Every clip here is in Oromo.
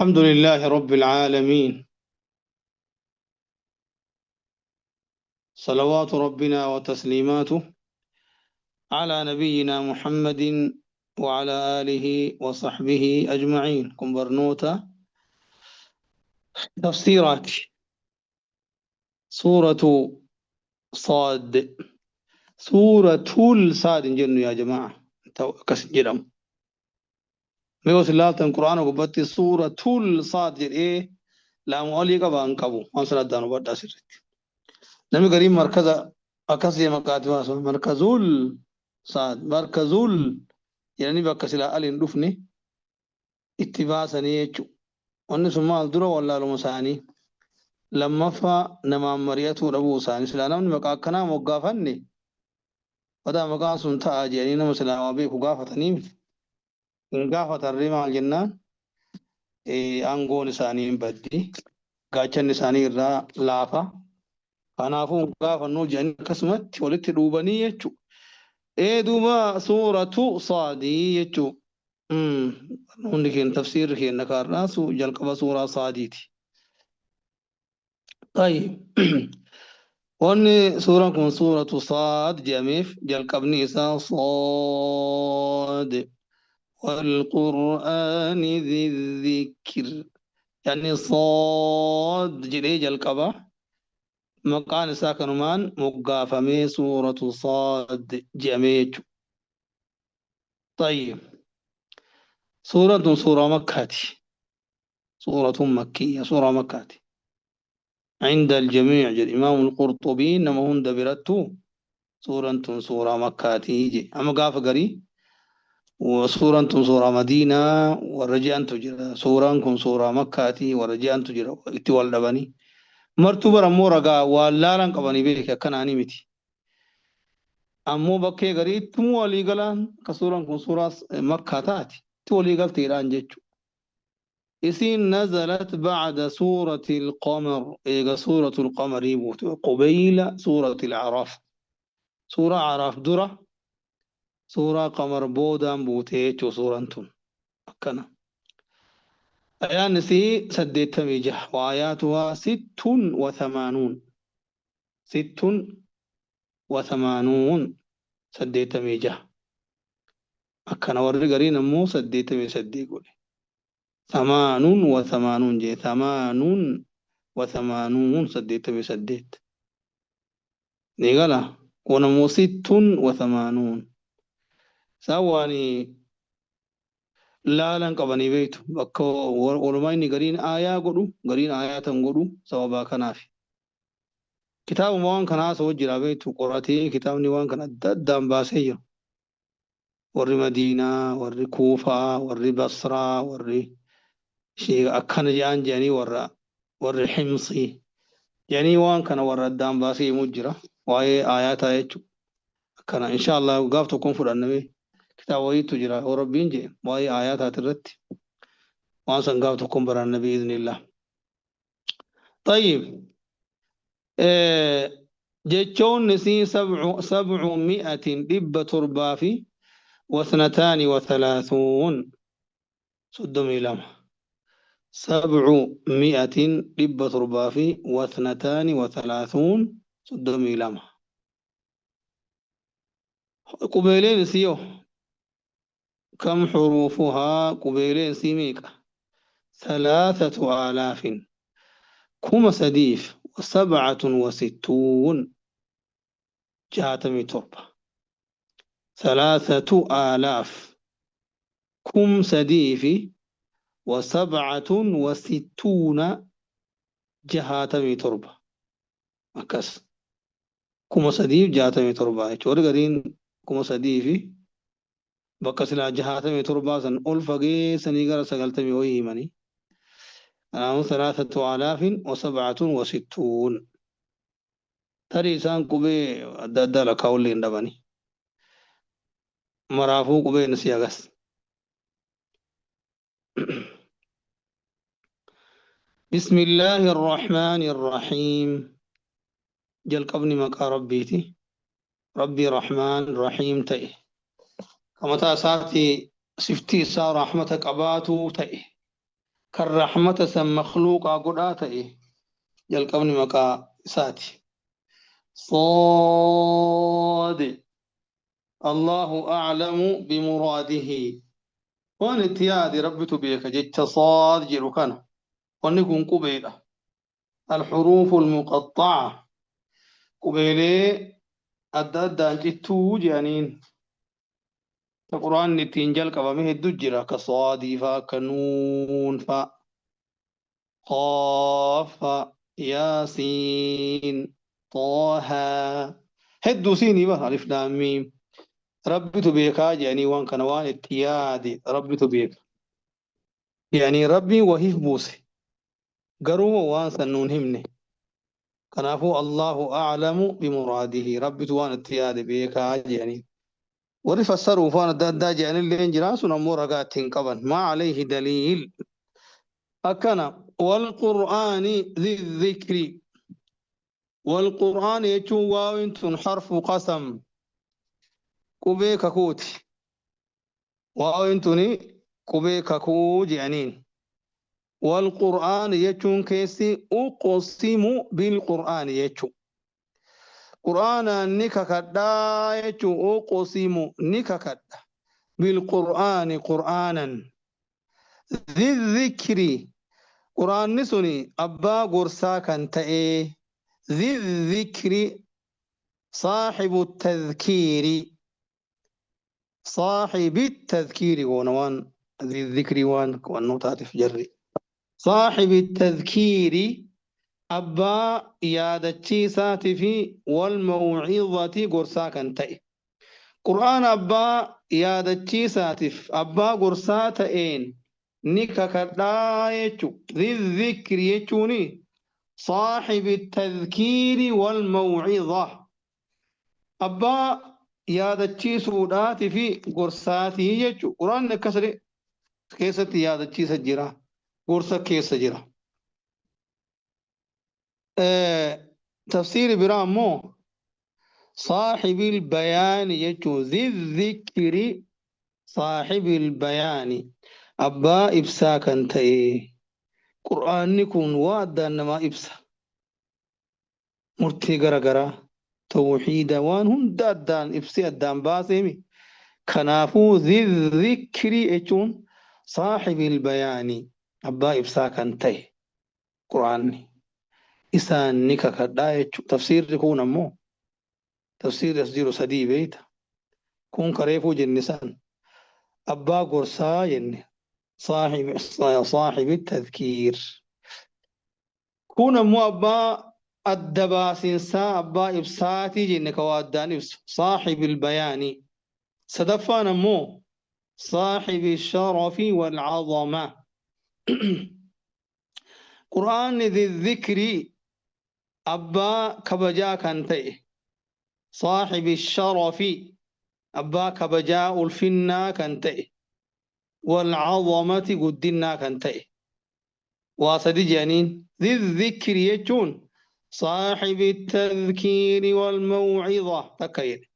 الحمد لله رب العالمين، صلوات ربنا وتسليماته على نبينا محمد وعلى آله وصحبه أجمعين. كن برنوتا تفسيرات سورة صاد، سورة الصاد جن يا جماعة كسجرم ميوس الله القرآن وقبتي سورة الصاد إيه لا مؤلي قبان قبو وانسنا دانو بدا سرت نمي قريب مركز أكسي مقاتي مركزول صاد مركزول يعني بكسلا ألين دفني اتباسني يجو wanni sun maal dura wallaaluma isaanii, lammaffaa namaan mari'atuu dhabuu isaanii. Silaa namni maqaa akkanaa moggaafanne badaa maqaan sun ta'a jedhanii nama silaa waa beeku gaafatanii hin gaafatarree. Maal jennaan, aangoon isaanii hin baddi, gaachanni isaanii irraa laafa, kanaafuu hin gaafannuu jedhanii akkasumatti walitti dhuubanii jechuudha. Ee duuba suuratu saadii jechuudha. Hundi keenya tafsiirri keenya kaarraa jalqaba suuraa saadiiti. طيب، wanni suuraan kun suuratu saad jedhameef jalqabni isaa صاد والقرآن ذي الذكر، يعني صاد jedhee jalqaba. Maqaan isaa kanumaan moggaafamee suuratu saad jedhamee jechuudha. طيب، suuraan tun suuraa makkaati. سورة مكية، سورة مكاتي عند الجميع جل إمام القرطبي نما هند برتو سورة سورة مكاتي جي. أما قاف قري وسورة سورة مدينة ورجع تجرى سورة كن سورة مكاتي ورجع تجرى اتوال لبني مرتبة رمورة ولا قبني بيك كان عنيمتي أمو بكي قري تمو ولي قلان كسورة كن سورة مكة تاتي تولي قلت إيران جيتشو. إسين نزلت بعد سورة القمر، إيجا سورة القمر يبوت قبيل سورة الأعراف، سورة أعراف درة سورة قمر بودان بوتيتش سورة أنتم أكنا أيان سي سديت تميجة وآياتها 86، 86 سديت تميجة أكنا ورقرين مو سديت تمي سدي قولي 88 جي 88 سديت بسديت نيغالا ونمو 86 سواني لا لن قبني بيتو بكو ولما إني قرين آية قدو قرين آية قدو سوابا كنافي كتاب موان كنا سوجرا بيتو قراتي كتاب نوان كنا ددام باسيو وري مدينة وري كوفة وري بصرة وري شيء أكن جان جاني ورا وري حمصي يعني وان كان ورا الدام باسي مجرى وأي آيات آيات كان إن شاء الله وقفتكم فر النبي كتاب وهي تجرى وربين جي وأي آيات هترت وان سنقافتكم بر النبي بإذن الله. طيب، جتشون نسي 700 دب تربا في و32 صدمي لما 700 دب تربا في و32 صدمي لما قبيلين سيو كم حروفها؟ قبيلين سيميك 3000 كم سديف و67 جاتمي تربة 3000 كم سديف و67 جهاتمي تربة أكس كم سديف جهاتمي تربة شور قرين كم سديف بكسلا جهاتمي تربة سن ألفقي سنيقر سقلتمي ويمني أنا 3067 تري سان كوبي أدى لكاولين دبني مرافو قبي نسياغس. بسم الله الرحمن الرحيم جل قبني مكا ربيتي ربي رحمن رحيم تأي كما تاساتي سفتي سا رحمتك أباتو تأي. Kan rahmata san makhluuqaa godhaa ta'e jalqabni maqaa isaati. Saad. Allahu a'lamu bimuraadihi. Waan itti yaade Rabbitu beeka jecha saad jedhu kana. Wanni kun qubeedha. Alxuruufu almuqaxxa'a. Qubeelee adda addaan cittuu jedhaniin. Ta Qur'aanni ittiin jalqabame hedduu jira akka saadii faa akka nuun faa qaaf faa yaasiin xaahaa hedduu siinii bara alif laam miim Rabbitu beekaa jedhanii waan kana waan itti yaade Rabbitu beeka jedhanii Rabbiin wahiif buuse garuu waan san nuun himne kanaafuu Allahu a'lamu bimuraadihi Rabbitu waan itti yaade beekaa jedhanii Warri fassaruuf waan adda addaa je'anillee hin jiraa sun ammoo ragaa itti hin qaban. Maa alayhi daliil. Akkana wal qur'aani dhikri. Wal qur'aani jechuun waawin tun harfu qasam. Qubee kakuuti. Waawin tuni qubee kakuu je'aniin. Wal qur'aani jechuun keessi uqsimu bil qur'aani jechuu. Qur'aanaan ni kakadhaa jechuun uqsimu ni kakadha. Bil qur'aani qur'aanan. Dhikri qur'aanni suni abbaa gorsaa kan ta'ee. Dhikri saahibu tadhkiiri. Saahibi tadhkiiri goona waan dhikri waan qo'annoo taateef jarri. Saahibi tadhkiiri abbaa yaadachiisaatii fi wal maw'izati gorsaa kan ta'e. Qur'aana abbaa yaadachiisaatiif abbaa gorsaa ta'een ni kakadhaa jechu. Dhikri jechuun saahibi tadhkiiri wal maw'iza. Abbaa yaadachiisuudhaatii fi gorsaatii jechu. Qur'aanni akkasii keessatti yaadachiisa jira. Gorsa keessa jira. Tafsiiri biraa immoo saahibil bayaani jechuun dhikri saahibil bayaani abbaa ibsaa kan ta'e. Qur'aanni kun waa addaan namaa ibsa. Murtii gara garaa tawhiida waan hunda addaan ibsee addaan baaseemi. Kanaafuu dhikri jechuun saahibil bayaani abbaa ibsaa kan ta'e Qur'aanni. Isaan ni kakadhaa jechuudha. Tafsiirri kun ammoo tafsiirri as jiru sadii beeyta. Kun kareefuu jenne san abbaa gorsaa jenne saahibi tadhkiir. Kun ammoo abbaa adda baasinsaa abbaa ibsaatii jenne ka waa addaan ibsu saahibil bayaanii. Sadaffaan ammoo saahibi sharafi wal azama. Qur'aanni dhikri abbaa kabajaa kan ta'e saahibi sharafi abbaa kabajaa ulfinnaa kan ta'e wal azamati guddinnaa kan ta'e. Waa sadi jedhaniin dhikri jechuun saahibi tadhkiiri wal maw'iza takka jedhe.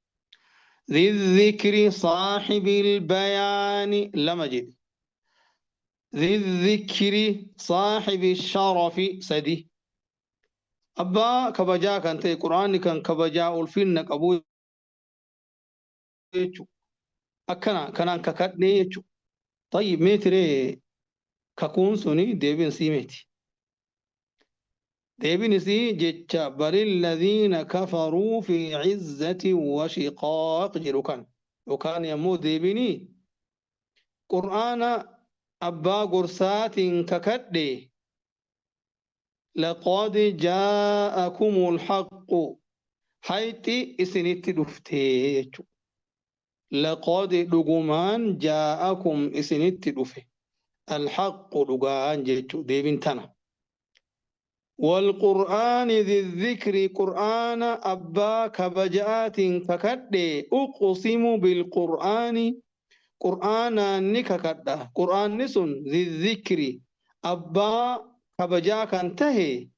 Dhikri saahibil bayaani lama jedhe. Dhikri saahibi sharafi sadi. Abbaa kabajaa kan ta'e Qur'aanni kan kabajaa ulfinna qabu jechuudha. Akkana kanaan kakadhee jechuudha. Tayyib meetiree kakuun suni deebiin sii meeti. Deebiin isii jecha balilladhiina kafaruu fi cizzati wa shiqaaq jedhu kan yookaan yommuu deebiinii Qur'aana abbaa gorsaatiin kakadhe laqad jaa'akumul haqqu hayxi isinitti dhuftee jechuudha. Laqad dhugumaan jaa'akum isinitti dhufe alhaqqu dhugaan jechuudha deebiin tana. والقرآن ذي الذكر قرآن أبا كبجآت ككدي أقسم بالقرآن قرآن نككدا قرآن نسن ذي الذكر أبا كبجا كنتهي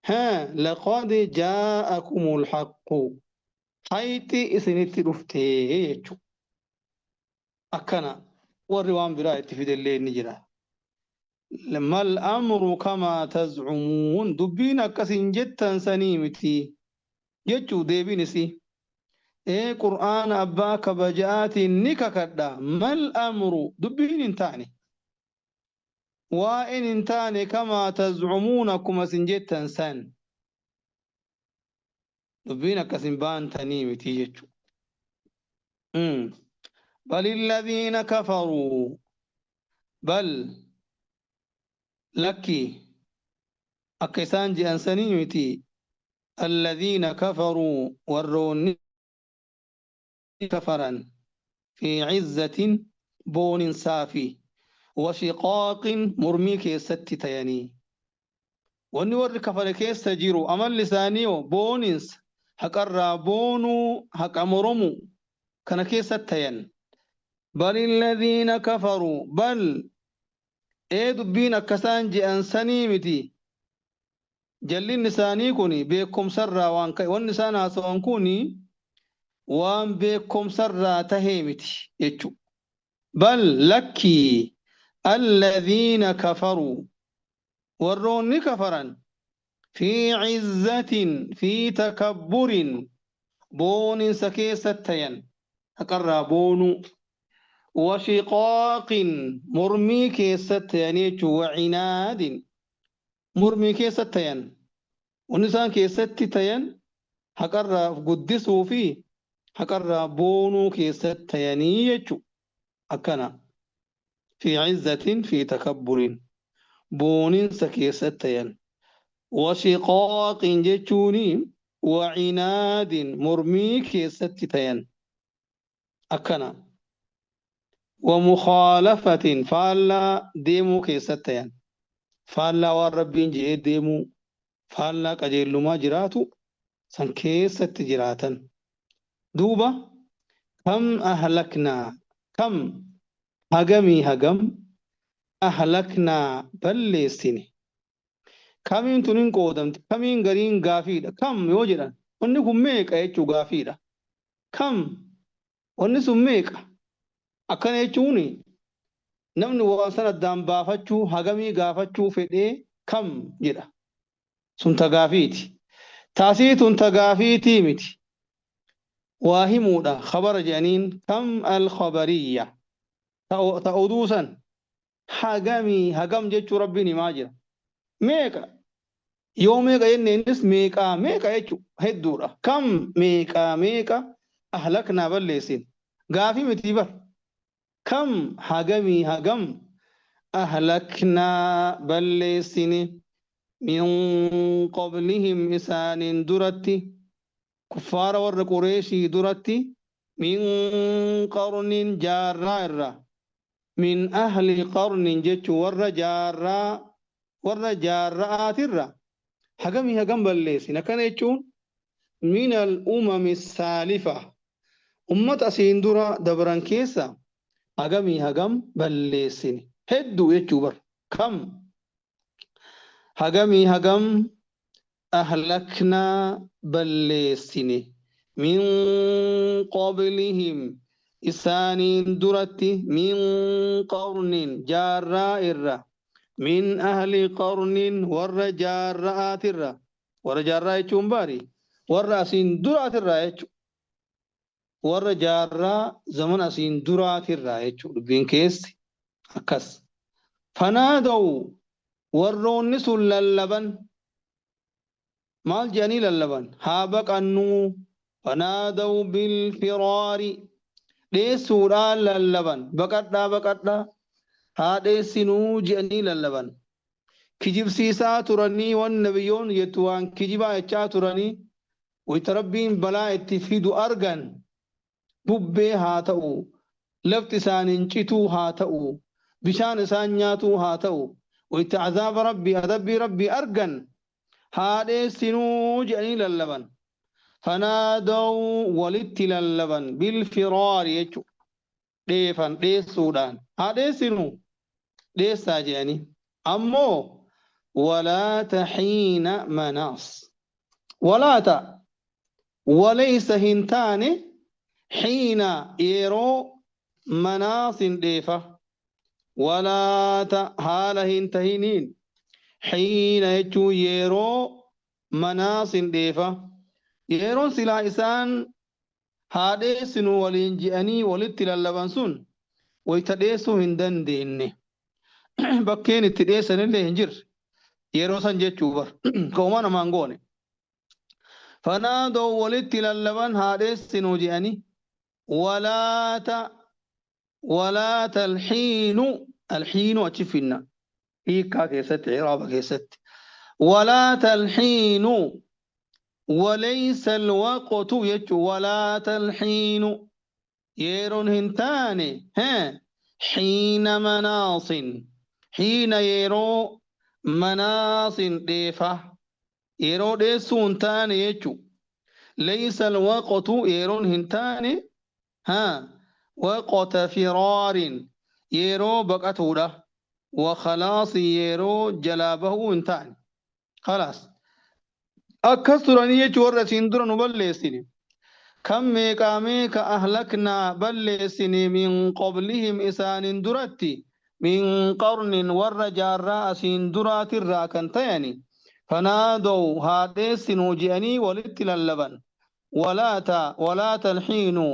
ها لقد جاءكم الحق حيث إسنت رفتي أكنا والروان براية في الليل نجرا. Mal amru kamaa tazcumuun, dubbiin akkasin jettan sanii miti jechuu deebiin isii. Ee Qur'aana abbaa kabaja'aatiin ni kakadha, mal amru, dubbiin hin taane, waa'een hin taane, kamaa tazcumuun, akkuma isin jettan san, dubbiin akkasin baantanii miti jechuu. Bal alladhiina kafaruu, bal, lakki, akka isaan je'an sanii miti, alladhiina kafaruu, warroonni kafaran, fi cizzatin, booninsaa fi washiqaaqin, mormii keessatti tayanii. Wanni warri kafare keessa jiru, amalli isaanii hoo booninsa, haqarraa boonuu, haqa moromu kana keessatti tayan. Bal alladhiina kafaruu, bal, ee dubbiin akkasaan je'an sanii miti. Jallinni isaanii kun beekumsarraa waan ka'e, wanni isaan haasawan kun waan beekumsarraa tahee miti jechu. Bal, lakkii, alladhiina kafaruu, warroonni kafaran, fi cizzatin fi takabburin, booninsa keessatti tayan, haqarraa boonuu, washiqaaqin, mormii keessatti tayanii jechuu, wacinaadin, mormii keessatti tayan. Wanni isaan keessatti tayan haqarraa of guddisuu fi haqarraa boonuu keessatti tayanii jechu. Akkana fi cizzatin fi takabburin, booninsa keessatti tayan, washiqaaqin jechuuni wacinaadin, mormii keessatti tayan. Akkana wamukaalafatin, faallaa deemuu keessatti tayan, faallaa waan Rabbiin je'ee deemuu, faallaa qajeellumaa jiraatu san keessatti jiraatan. Duuba kam ahlaknaa, kam, hagamii hagam, ahlaknaa, balleessine. Kamiin tun hin qoodamti. Kamiin gariin gaafiidha. Kam yoo jedhan, wanni kun meeqa jechuu gaafiidha. Kam, wanni sun meeqa akkana jechuun, namni waan san addaan baafachuu, hagamii gaafachuu fedhee kam jedha. Sun ta gaafiiti. Taasii tun ta gaafiitii miti, waa himuudha, khabara jedhaniin. Kam alkhabariyya, ta oduu san, hagamii hagam jechuu Rabbiin himaa jira. Meeqa yoo meeqa jenneenis, meeqaa meeqa jechuu, hedduudha. Kam, meeqaa meeqa, ahlaknaa, balleessin, gaafii mitii bar. Kam, hagamii hagam, ahlaknaa, balleessine, min qablihim, isaaniin duratti, kuffaara warra Qureeshii duratti, min qarnin, jaarraa irra, min ahli qarnin jechu, warra jaarraa, warra jaarra'aatirra hagamii hagam balleessin. Akkana jechuun min al umami saalifa, ummata asiin dura dabran keessa hagamii hagam balleessine, hedduu jechuu bar. Kam, hagamii hagam, ahlaknaa, balleessine, min qablihim, isaaniin duratti, min qarnin, jaarraa irra, min ahli qarnin, warra jaarra'aatirra. Warra jaarraa jechuun baari warra asiin duraatirraa jechu, warra jaarraa zaman asiin duraatirraa jechu. Dubbiin keessi akkas. Fanaadaw, warroonni sun lallaban. Maal jedhanii lallaban? Haa baqannuu. Fanaadaw bilfiraari, dheessuudhaan lallaban. Baqadhaa, baqadhaa, haa dheessinuu jedhanii lallaban. Kijibsiisaa turanii, wan nabiyyoon jettu waan kijibaa jechaa turanii, wayta Rabbiin balaa itti fidu argan, bubbee haa ta'u, lafti isaaniin cituu haa ta'u, bishaan isaan nyaatuu haa ta'u, wayta azaaba Rabbii, adabbii Rabbii argan, haa dheessinuu jedhanii lallaban. Fanaadaw, walitti lallaban, bilfiraari jechu, dheefan, dheessuudhaan, haa dheessinuu, dheessaa jedhanii. Ammoo walaata xiina manaas, walaata, walaysa, hin taane, xiina, yeroo, manaasin, dheefa. Walaata haala hin tahiniin xiina jechuun yeroo manaasin dheefa. Yeroon silaa isaan haa dheessinu waliin je'anii walitti lallaban sun wayta dheessuu hin dandeenye. Bakkeen itti dheessanillee hin jirre. Yeroo san jechuu bar. Ka'uma namaan goone. Fanaadoo walitti lallaban haa dheessinu je'anii walaata walaata alxiinu alxiinu achi finna hiikkaa keessatti iraaba keessatti walaata alxiinu walaysa alwaqtu jechuu walaata alxiinu yeroon hin taane xiina manaasin xiina yeroo manaasin dheefa yeroo dheessuu hin taane jechuu laysa alwaqtu yeroon hin taane waqta firaarin yeroo baqatuudha wa khalaasi yeroo jalaa bahuu hin taane khalaas akkas turanii jechuu warra isiin dura nu balleessine kam meeqaa meeqa ahlaknaa balleessine min qablihim isaanin duratti min qarnin warra jaarraa asiin duraatirraa kan tayani fanaadow haa dheessinuu je'anii walitti lallaban walaata walaata alxiinu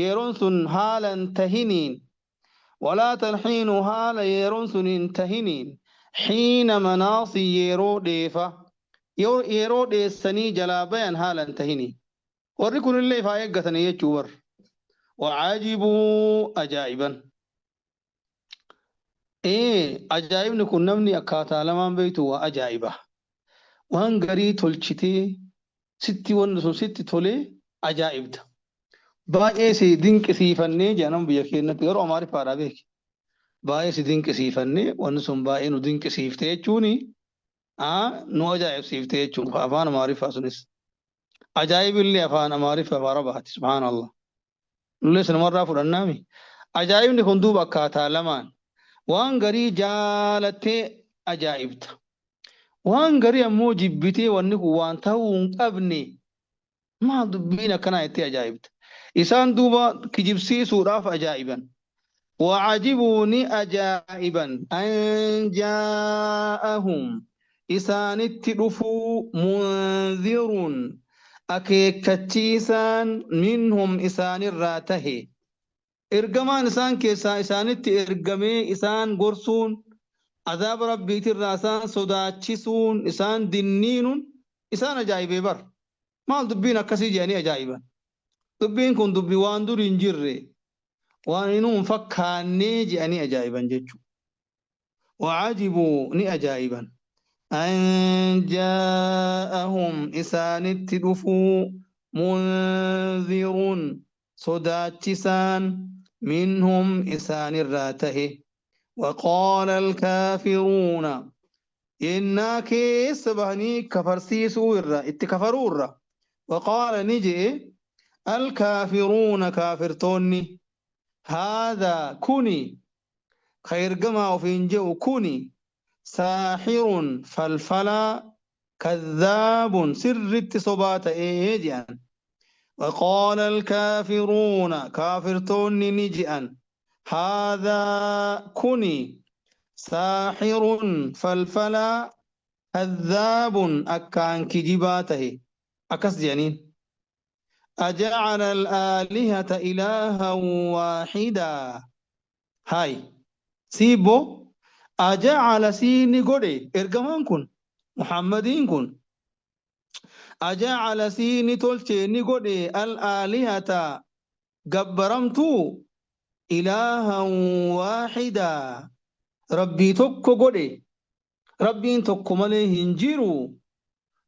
yeroon sun haala hin tahiniin walaata alxiinu haala yeroon sun hin tahiniin xiina manaasi yeroo dheefa yeroo dheessanii jalaa bayan haala hin tahiniin warri kunillee ifaa eeggatanii jechuu warra wacajibuu ajaa'iban. Ee ajaa'ibni kun namni akkaataa lamaan beektu waa ajaa'iba. Waan garii tolchitee sitti wanni sun sitti tolee ajaa'ibda. Baay'ee si dinqisiifannee jedhan biyya keenyatti garuu Amaariffaadhaa beeki. Baay'ee si dinqisiifannee wanni sun baay'ee nu dinqisiifte jechuuni nu ajaa'ibsiifte jechuun afaan Amaariffaa sunis. Ajaa'ibillee afaan Amaariffaa fi Arabaati subhaanallah. Nullee sanumarraa fudhannaami. Ajaa'ibni kun duuba akkaataa lamaan. Waan garii jaalattee ajaa'ibta. Waan garii ammoo jibbitee wanni kun waan ta'uu hin qabne maal dubbiin akkanaa jettee ajaa'ibta. Isaan duuba kijibsiisuudhaaf ajaa'iban. Wacajibuu ni ajaa'iban an jaa'ahum isaanitti dhufuu munzirun akeekkachiisaan minhum isaanirraa tahe. Ergamaan isaan keessaa isaanitti ergamee isaan gorsuun azaaba rabbiitirraa isaan sodaachisuun isaan dinniinuun isaan ajaa'ibee bar. Maal dubbiin akkasii jedhanii ajaa'iban. Dubbiin kun dubbii waan dur hin jirre waan inuu hin fakkaannee jedhanii ajaa'iban jechuudha. Wacajibuu ni ajaa'iban. An jaa'ahum isaanitti dhufuu munzirun sodaachisaan minhum isaanirraa tahe. وقال الكافرون yennaa keessa bahanii kafarsiisuu irra itti kafaruu irra وقال ni je'e الكافرون kaafirtoonni هذا kuni ka ergamaa ofiin je'u kuni saaxirun falfalaa kadhaabun sirritti sobaa ta'ee je'an. وقال الكافرون kaafirtoonni ni je'an هذا kuni saaxirun falfalaa kadhaabun akkaan kijibaa tahe akkas je'aniin. أجعل الآلهة إلها واحدا هاي سيبو أجعل سيني قولي إرقمان كن محمدين كن أجعل سيني تولشي نقولي الآلهة قبرمتو إلها واحدا ربي tokko godhe rabbiin tokko malee hin jiru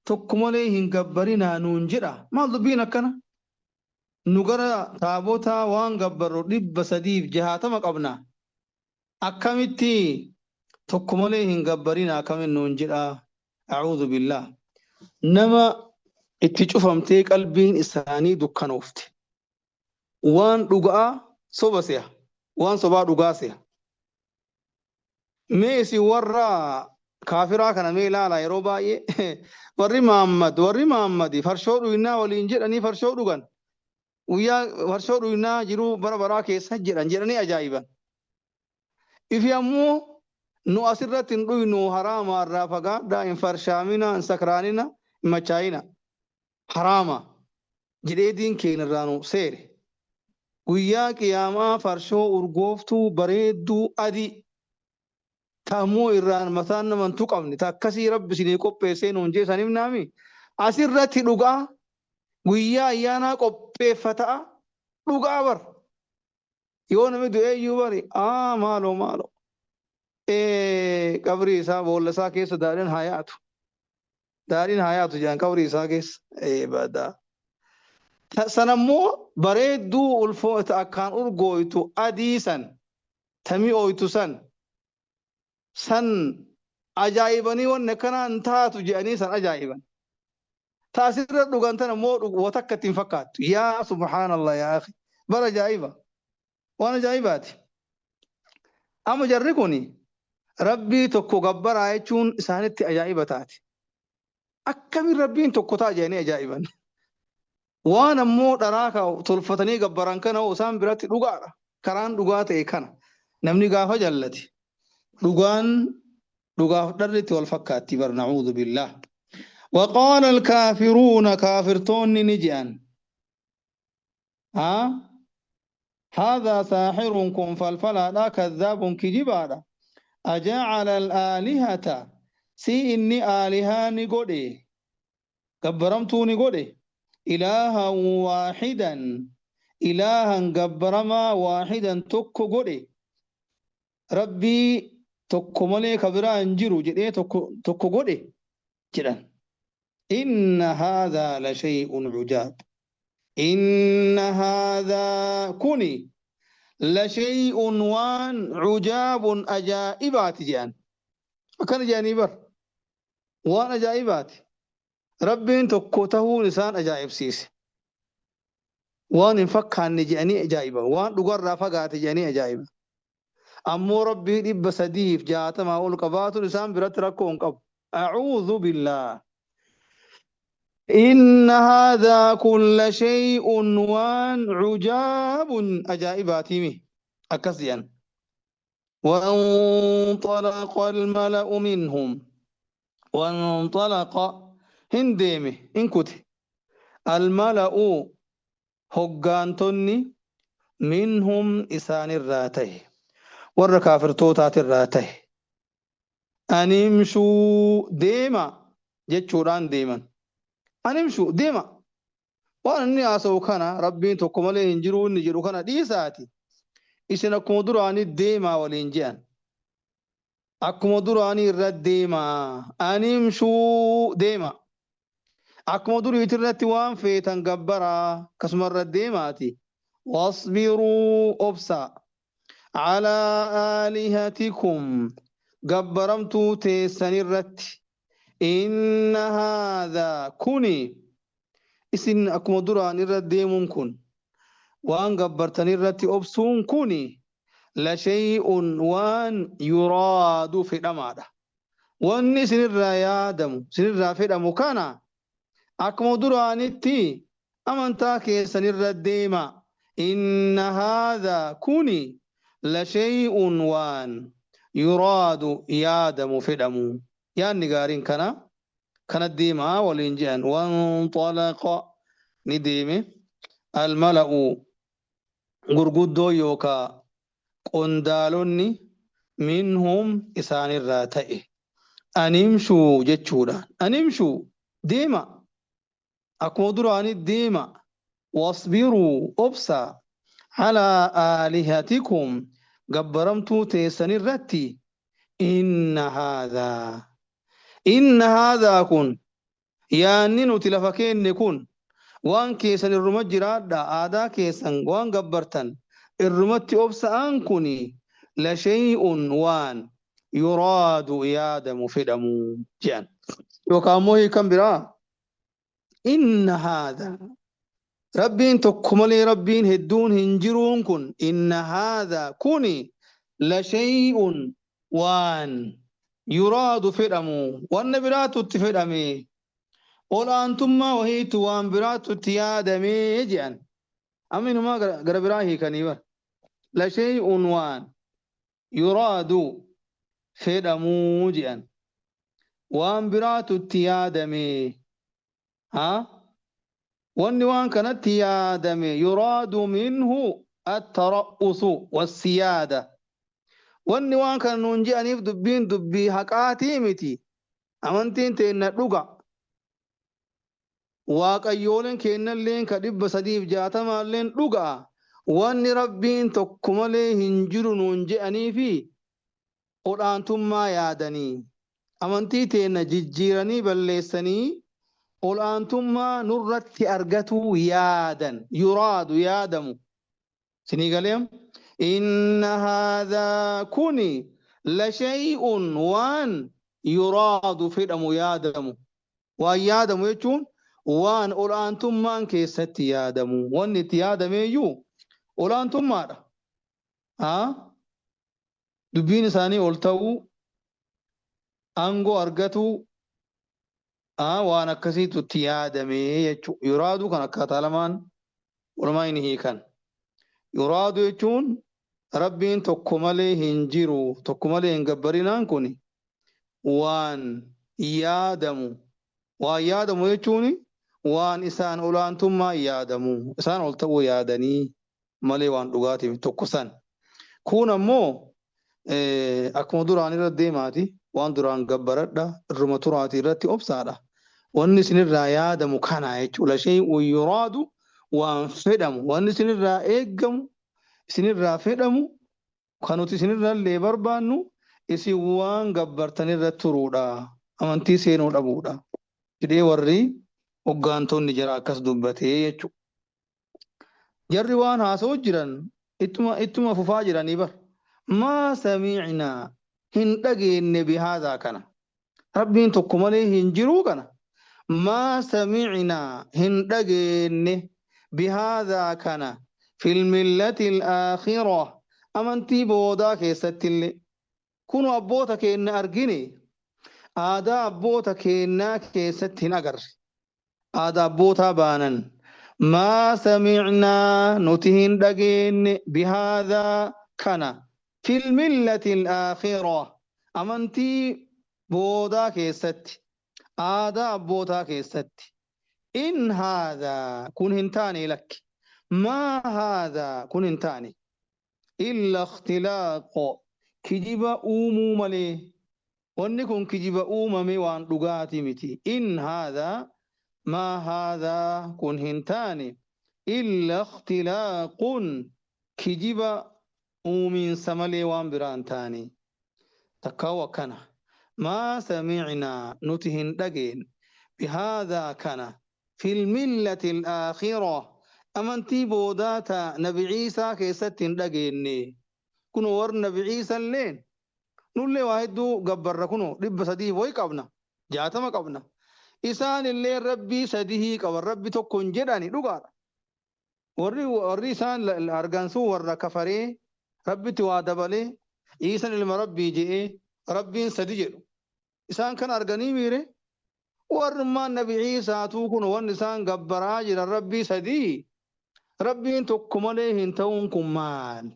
tokko malee hin gabbarinaa nuun jedha maal dubbiin akkana nu gara taabotaa waan gabbarru 360 qabna akkamitti tokko malee hin gabbarinaa akkamin nuun jedha a'uudhu billah nama itti cufamtee qalbiin isaanii dukkanoofte waan dhugaa soba se'a waan sobaa dhugaa se'a. Mee isin warra kaafiraa kana mee ilaala yeroo baay'ee warri Muhammad warri Muhammad farshoo dhugnaa waliin jedhanii farshoo dhugan guyyaa farshoo dhugnaa jiruu bara baraa keessa jedhan jedhanii ajaa'iban. Ifi ammoo nu asirratti hin dhuynu, haraama, irraa fagaadhaa, hin farshaamina, hin sakraanina, hin machaayina, haraama jedhee diin keenya irraa nu seere. Guyyaa qiyaamaa farshoo urgooftuu bareedduu adii ta ammoo irraan mataan nama hin tuqamne ta akkasii Rabbi isinii qopheessee nuun jee san himnaami. Asirratti dhugaa guyyaa ayyaanaa qopheeffata'a dhugaa bar. Yoo namni du'ee iyyuu bari aa maaloo maaloo qabrii isaa boolla isaa keessa daadhiin haa yaatu. Daadhiin haa yaatu jedhan qabrii isaa keessa. Badaa. Sanammoo bareedduu ulfoo ta akkaan urgooytu adii san ta mi'ooytu san san ajaa'ibanii wanni akkanaa hin taatu jedhanii san ajaa'iban. Ta asirra dhugan tana immoo wa takka itti hin fakkaattu. Yaa subhaanallah yaa akhi. Bara ajaa'iba. Waan ajaa'ibaati. Amma jarri kun Rabbii tokko gabbaraa jechuun isaanitti ajaa'iba taate. Akkamiin Rabbiin tokko ta'a jedhanii ajaa'iban. Waan ammoo dharaa ka tolfatanii gabbaran kana hoo isaan biratti dhugaadha. Karaan dhugaa ta'e kana. Namni gaafa jallate dhugaan dhugaaf dharri itti wal fakkaatti bar, na'uudhu billaah. وقال الكافرون kaafirtoonni ni je'an. ها هذا ساحر kun falfalaadha, كذاب kijibaadha. أجعل الآلهة si inni aalihaa ni godhe, gabbaramtuu ni godhe, إلها واحدا ilaahan gabbaramaa واحدا tokko godhe, Rabbii tokko malee ka biraa hin jiru jedhee tokko tokko godhe jedhan. إن هذا لشيء عجاب إن هذا kuni لشيء waan عجاب ajaa'ibaati jedhan. Akkana jedhanii bar, waan ajaa'ibaati. Rabbiin tokko tahuun isaan ajaa'ibsiise. Waan hin fakkaanne jedhanii ajaa'iban, waan dhugarraa fagaate jedhanii ajaa'iban. Ammoo Rabbii 360 ol qabaatuun isaan biratti rakkoo hin qabu. أعوذ بالله. إن هذا كل شيء waan عجاب ajaa'ibaatiimi akkas jedhan. وانطلق الملأ منهم وانطلق hin deeme, hin kute, الملأ hoggaantonni, منهم isaanirraa tahe, warra kaafirtootaatirraa tahe, أن امشوا deema jechuudhaan deeman. أن امشوا deema, waan inni haasa'u kana, Rabbiin tokko malee hin jiru inni jedhu kana dhiisaati, isin akkuma duraanii deemaa waliin je'an. Akkuma duraanii irra deemaa. أن امشوا deema, akkuma duriiti irratti waan feetan gabbaraa, akkasuma irra deemaati. واصبروا obsa, على آلهتكم gabbaramtuu teessan irratti. إن هذا kuni isin akkuma duraan irra deemuun kun, waan gabbartan irratti obsuun kuni, لشيء waan يراد fedhamaadha. Wanni isinirraa yaadamu, isinirraa fedhamu kana, akkuma duraanitti amantaa keessan irra deema. إن هذا kuni لشيء waan يراد yaadamu, fedhamu, yaadni gaariin kana kana deemaa waliin jedhan. وانطلق ni deeme, الملأ gurguddoo yookaa qondaalonni, منهم isaanirraa ta'e, أن امشوا jechuudha. أن امشوا deema, akkuma duraanii deema. واصبروا obsa, على آلهتكم gabbaramtuu teessan irratti. إن هذا إن هذا kun yaanni nuti lafa keenne kun, waan keessan irruma jiraadha, aadaa keessan waan gabbartan irrumatti obsa'an, kuni لشيء waan يراد yaadamu, fedhamu jedhan. Yookaan immoo hiikan biraa, إن هذا Rabbiin tokko malee Rabbiin hedduun hin jiruun kun, إن هذا kuni لشيء waan يراد fedhamu, wanna biraatu itti fedhame, ol'aantummaa wahiitu waan biraatu itti yaadamee jedhan. Amma inumaa gara biraa hiikanii bar. لشيء waan Yuraadu fedhamuu je'an. Waan biraatu itti yaadame. Haa? Wanni waan kanatti yaadame yuraadu minhu attara'usu wassiyaada. Wanni waan kana nuun je'aniif dubbiin dubbii haqaatii miti. Amantiin teenna dhuga. Waaqayyooleen keennalleen ka 360lleen dhuga. Wanni Rabbiin tokko malee hin jiru nuun je'aniifi ol'aantummaa yaadanii. Amantii teenna jijjiiranii balleessanii ol'aantummaa nurratti argatuu yaadan. Yuraadu yaadamu. Isinii galee? Inna haadhaa kuni lashay'un waan yuraadu fedhamu yaadamu. Waan yaadamu jechuun waan ol'aantummaan keessatti yaadamu. Wanni itti yaadameeyyuu ol'aantummaadha. Haa? Dubbiin isaanii ol ta'uu, aangoo argatuu, waan akkasiitu itti yaadamee jechuudha. Yuraadu kan akkaataa lamaan walumaa inni hiikan. Yuraadu jechuun Rabbiin tokko malee hin jiru, tokko malee hin gabbarinaan kun waan yaadamu. Waan yaadamu jechuun waan isaan olaantummaa yaadamu, isaan ol ta'uu yaadanii malee waan dhugaatiif tokko san. Kun ammoo akkuma duraan irra deemaati, waan duraan gabbaradha, irruma turaati irratti obsaadha. Wanni isinirraa yaadamu kana jechuudha. Shay'un yuraadu waan fedhamu, wanni isinirraa eeggamu, isinirraa fedhamu, kan nuti isinirraa illee barbaannu isin waan gabbartanirra turuudha. Amantii seenuu dhabuudha. Jedhee warri hoggaantonni jara akkas dubbatee jechuudha. Jarri waan haasa'u jiran ittuma fufaa jiranii bar. Maa sami'naa hin dhageenne bihaadhaa kana. Rabbiin tokko malee hin jiruu kana. Maa sami'naa hin dhageenne bihaadhaa kana fil millati al-aakhirah amantii boodaa keessatti illee. Kunu abboota keenna argine aadaa abboota keennaa keessatti hin agarre. Aadaa abbootaa baanan. Maa sami'naa nuti hin dhageenne bihaadhaa kana fil millati al-aakhirah amantii boodaa keessatti aadaa abbootaa keessatti. In haadhaa kun hin taane lakki. Maa haadhaa kun hin taane. Illa ikhtilaaqo kijiba uumuu malee. Wanni kun kijiba uumame waan dhugaati miti. In haadhaa maa haadhaa kun hin taane. Illa ikhtilaaqun kijiba uumiinsa malee waan biraa hin taane. Takkaa'u akkana. Maa sami'naa nuti hin dhageen bihaadhaa kana fil millati al-aakhirah amantii boodaa ta Nabi Ciisaa keessatti hin dhageenne. Kunoo warri Nabi Ciisalleen nullee waa hedduu gabbarra kunoo 300 wayi qabna 60 qabna. Isaan illee Rabbii sadihii qaban Rabbi tokko hin jedhani dhugaadha. Warri isaan argan sun warra kafaree Rabbitti waa dabalee Ciisan ilma Rabbii je'ee Rabbiin sadi jedhu. Isaan kan arganii miire warrummaan Nabi Ciisaatuu kun wanni isaan gabbaraa jiran Rabbii sadii Rabbiin tokko malee hin ta'uun kun maal?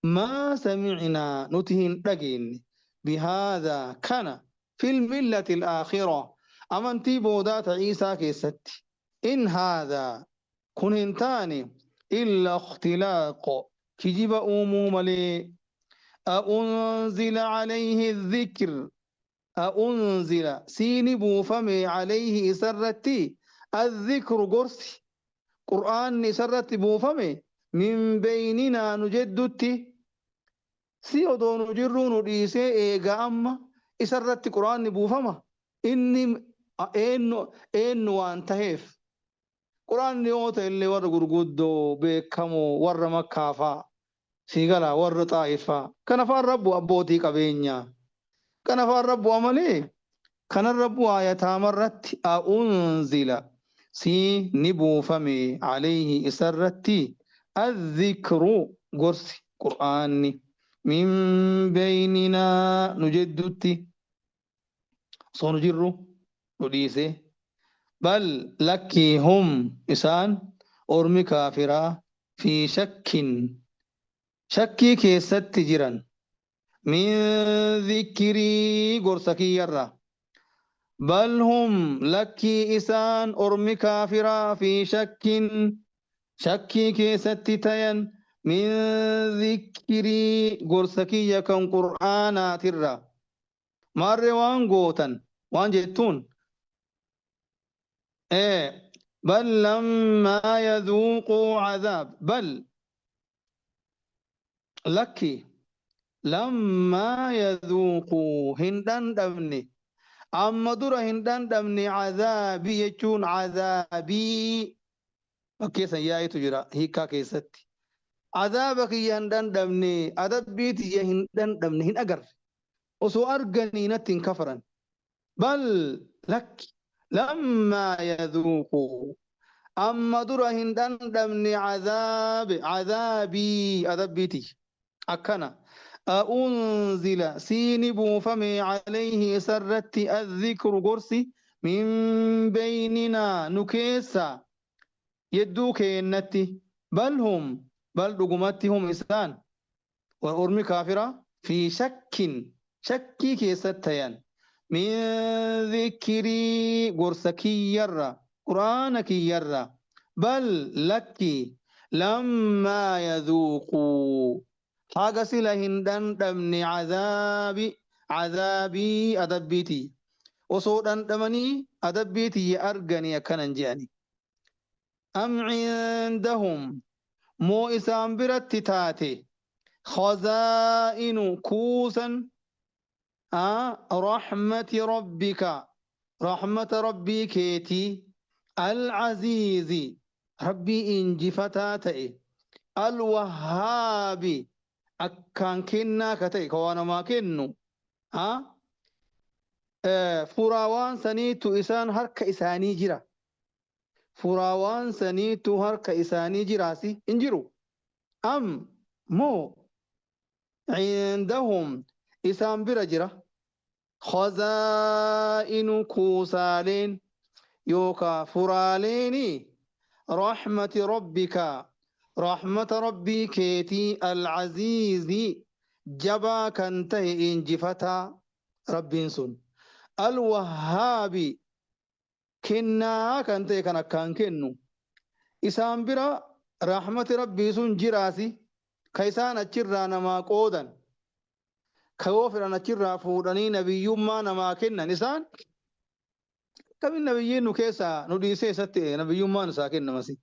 Maa sami'naa nuti hin dhageenne bihaadhaa kana fil millati al-aakhirah amantii boodaa ta Ciisaa keessatti. In haadhaa kun hin taane illa ikhtilaaqo kijiba uumuu malee. A'unzila alayhi dhikr a'unzila siini buufame alayhi isarratti adhikru gorsi qur'aanni isarratti buufame min beyninaa nu jeddutti si odoo nu jirruu nu dhiisee eega amma isarratti qur'aanni buufama inni eenyu waan taheef Qur'aanni yoo ta'e illee warra gurguddoo beekamoo warra Makkaa faa sii galaa warra Xaa'if faa kana faan rabbu abbootii qabeenyaa kana faan rabbu'a malee kanarra bu'aa yataamarratti a'unzila sii ni buufame alayhi isarratti adhikru gorsi Qur'aanni min beyninaa nu jeddutti osoo nu jirru nu dhiisee bal lakkii hum isaan ormi kaafiraa fi shakkin shakkii keessatti jiran. Min dhikrii gorsa kiyyarraa. Bal hum lakkii isaan ormi kaafiraa fi shakkin shakkii keessatti tayan min dhikrii gorsa kiyya kan qur'aanaatirraa. Maarree waan gootan waan jettuun bal lammaa yadhuuquu cadaab bal lakki lammaa yadhuuquu hin dhandhamne amma dura hin dhandhamne cadaabii jechuun cadaabii bakkeessan yaa'itu jira hiikkaa keessatti cadaaba kiyya hin dhandhamne adabbii tiyya hin dhandhamne hin agarre osoo arganii natti hin kafaran bal lakki lammaa yadhuuquu amma dura hin dhandhamne cadaabii adabbii tiyya akkana أأنزل سين بوفمي عليه سرت الذكر قرسي من بيننا نكيسا يدو كينتي بل هم بل رقمتي هم إسان والأرمي كافرة في شك شكي كيستيان من ذكري قرسكي يرى قرآنك يرى بل لك لما يذوقوا haga sila hin dhandhamne cadaabii adabbiiti osoo dhandhamanii adabbiitii arganii akkanan je'ani am cindahum moo isaan biratti taate khazaa'inu kuusan raxmati rabbika raxmata rabbii keetii alcaziizi rabbii injifataa ta'e alwahhaabi akkaan kennaa ka ta'e ka waa namaa kennu furaawaan saniitu isaan harka isaanii jira furaawaan saniitu harka isaanii jiraasi hin jiru am moo cindahum isaan bira jira khazaa'inu kuusaaleen yookaa furaaleeni raxmati rabbika رحمة ربي كيتي العزيز جبا كنته إنجفتا ربين سن الوهاب كنا كنته كان كان كنو إسان برا رحمة ربي سن جراسي كيسان أجرا نما قودا كوفر أجرا فوراني نبي ما نما كنا نسان كم النبيين نكيسا نديسي ستي نبي ما نساكن نمسي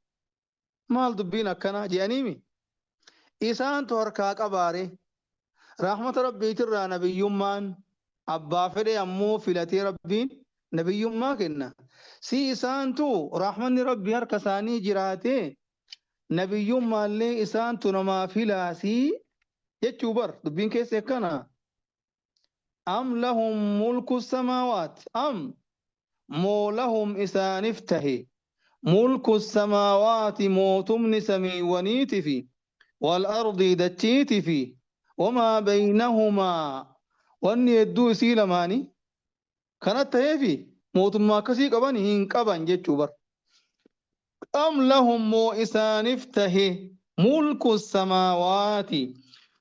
maal dubbiin akkanaa je'aniimi isaantu harkaa qabaare rahmata rabbiitirraa nabiyyummaan abbaa fedhe ammoo filatee rabbiin nabiyyummaa kenna si isaantu rahmanni rabbii harka isaanii jiraate nabiyyummaallee isaantu namaa filaasii jechuu bar dubbiin keessa akkana am lahum mulku samaawaat am moo lahum isaanif tahe ملك السماوات موتمن سميونيت في والأرض دتشيت في وما بينهما وأن يدو سيلماني كانت تهيفي موتما كسي قبان هين قبان جتشوبر أم لهم مو إسان افتهي ملك السماوات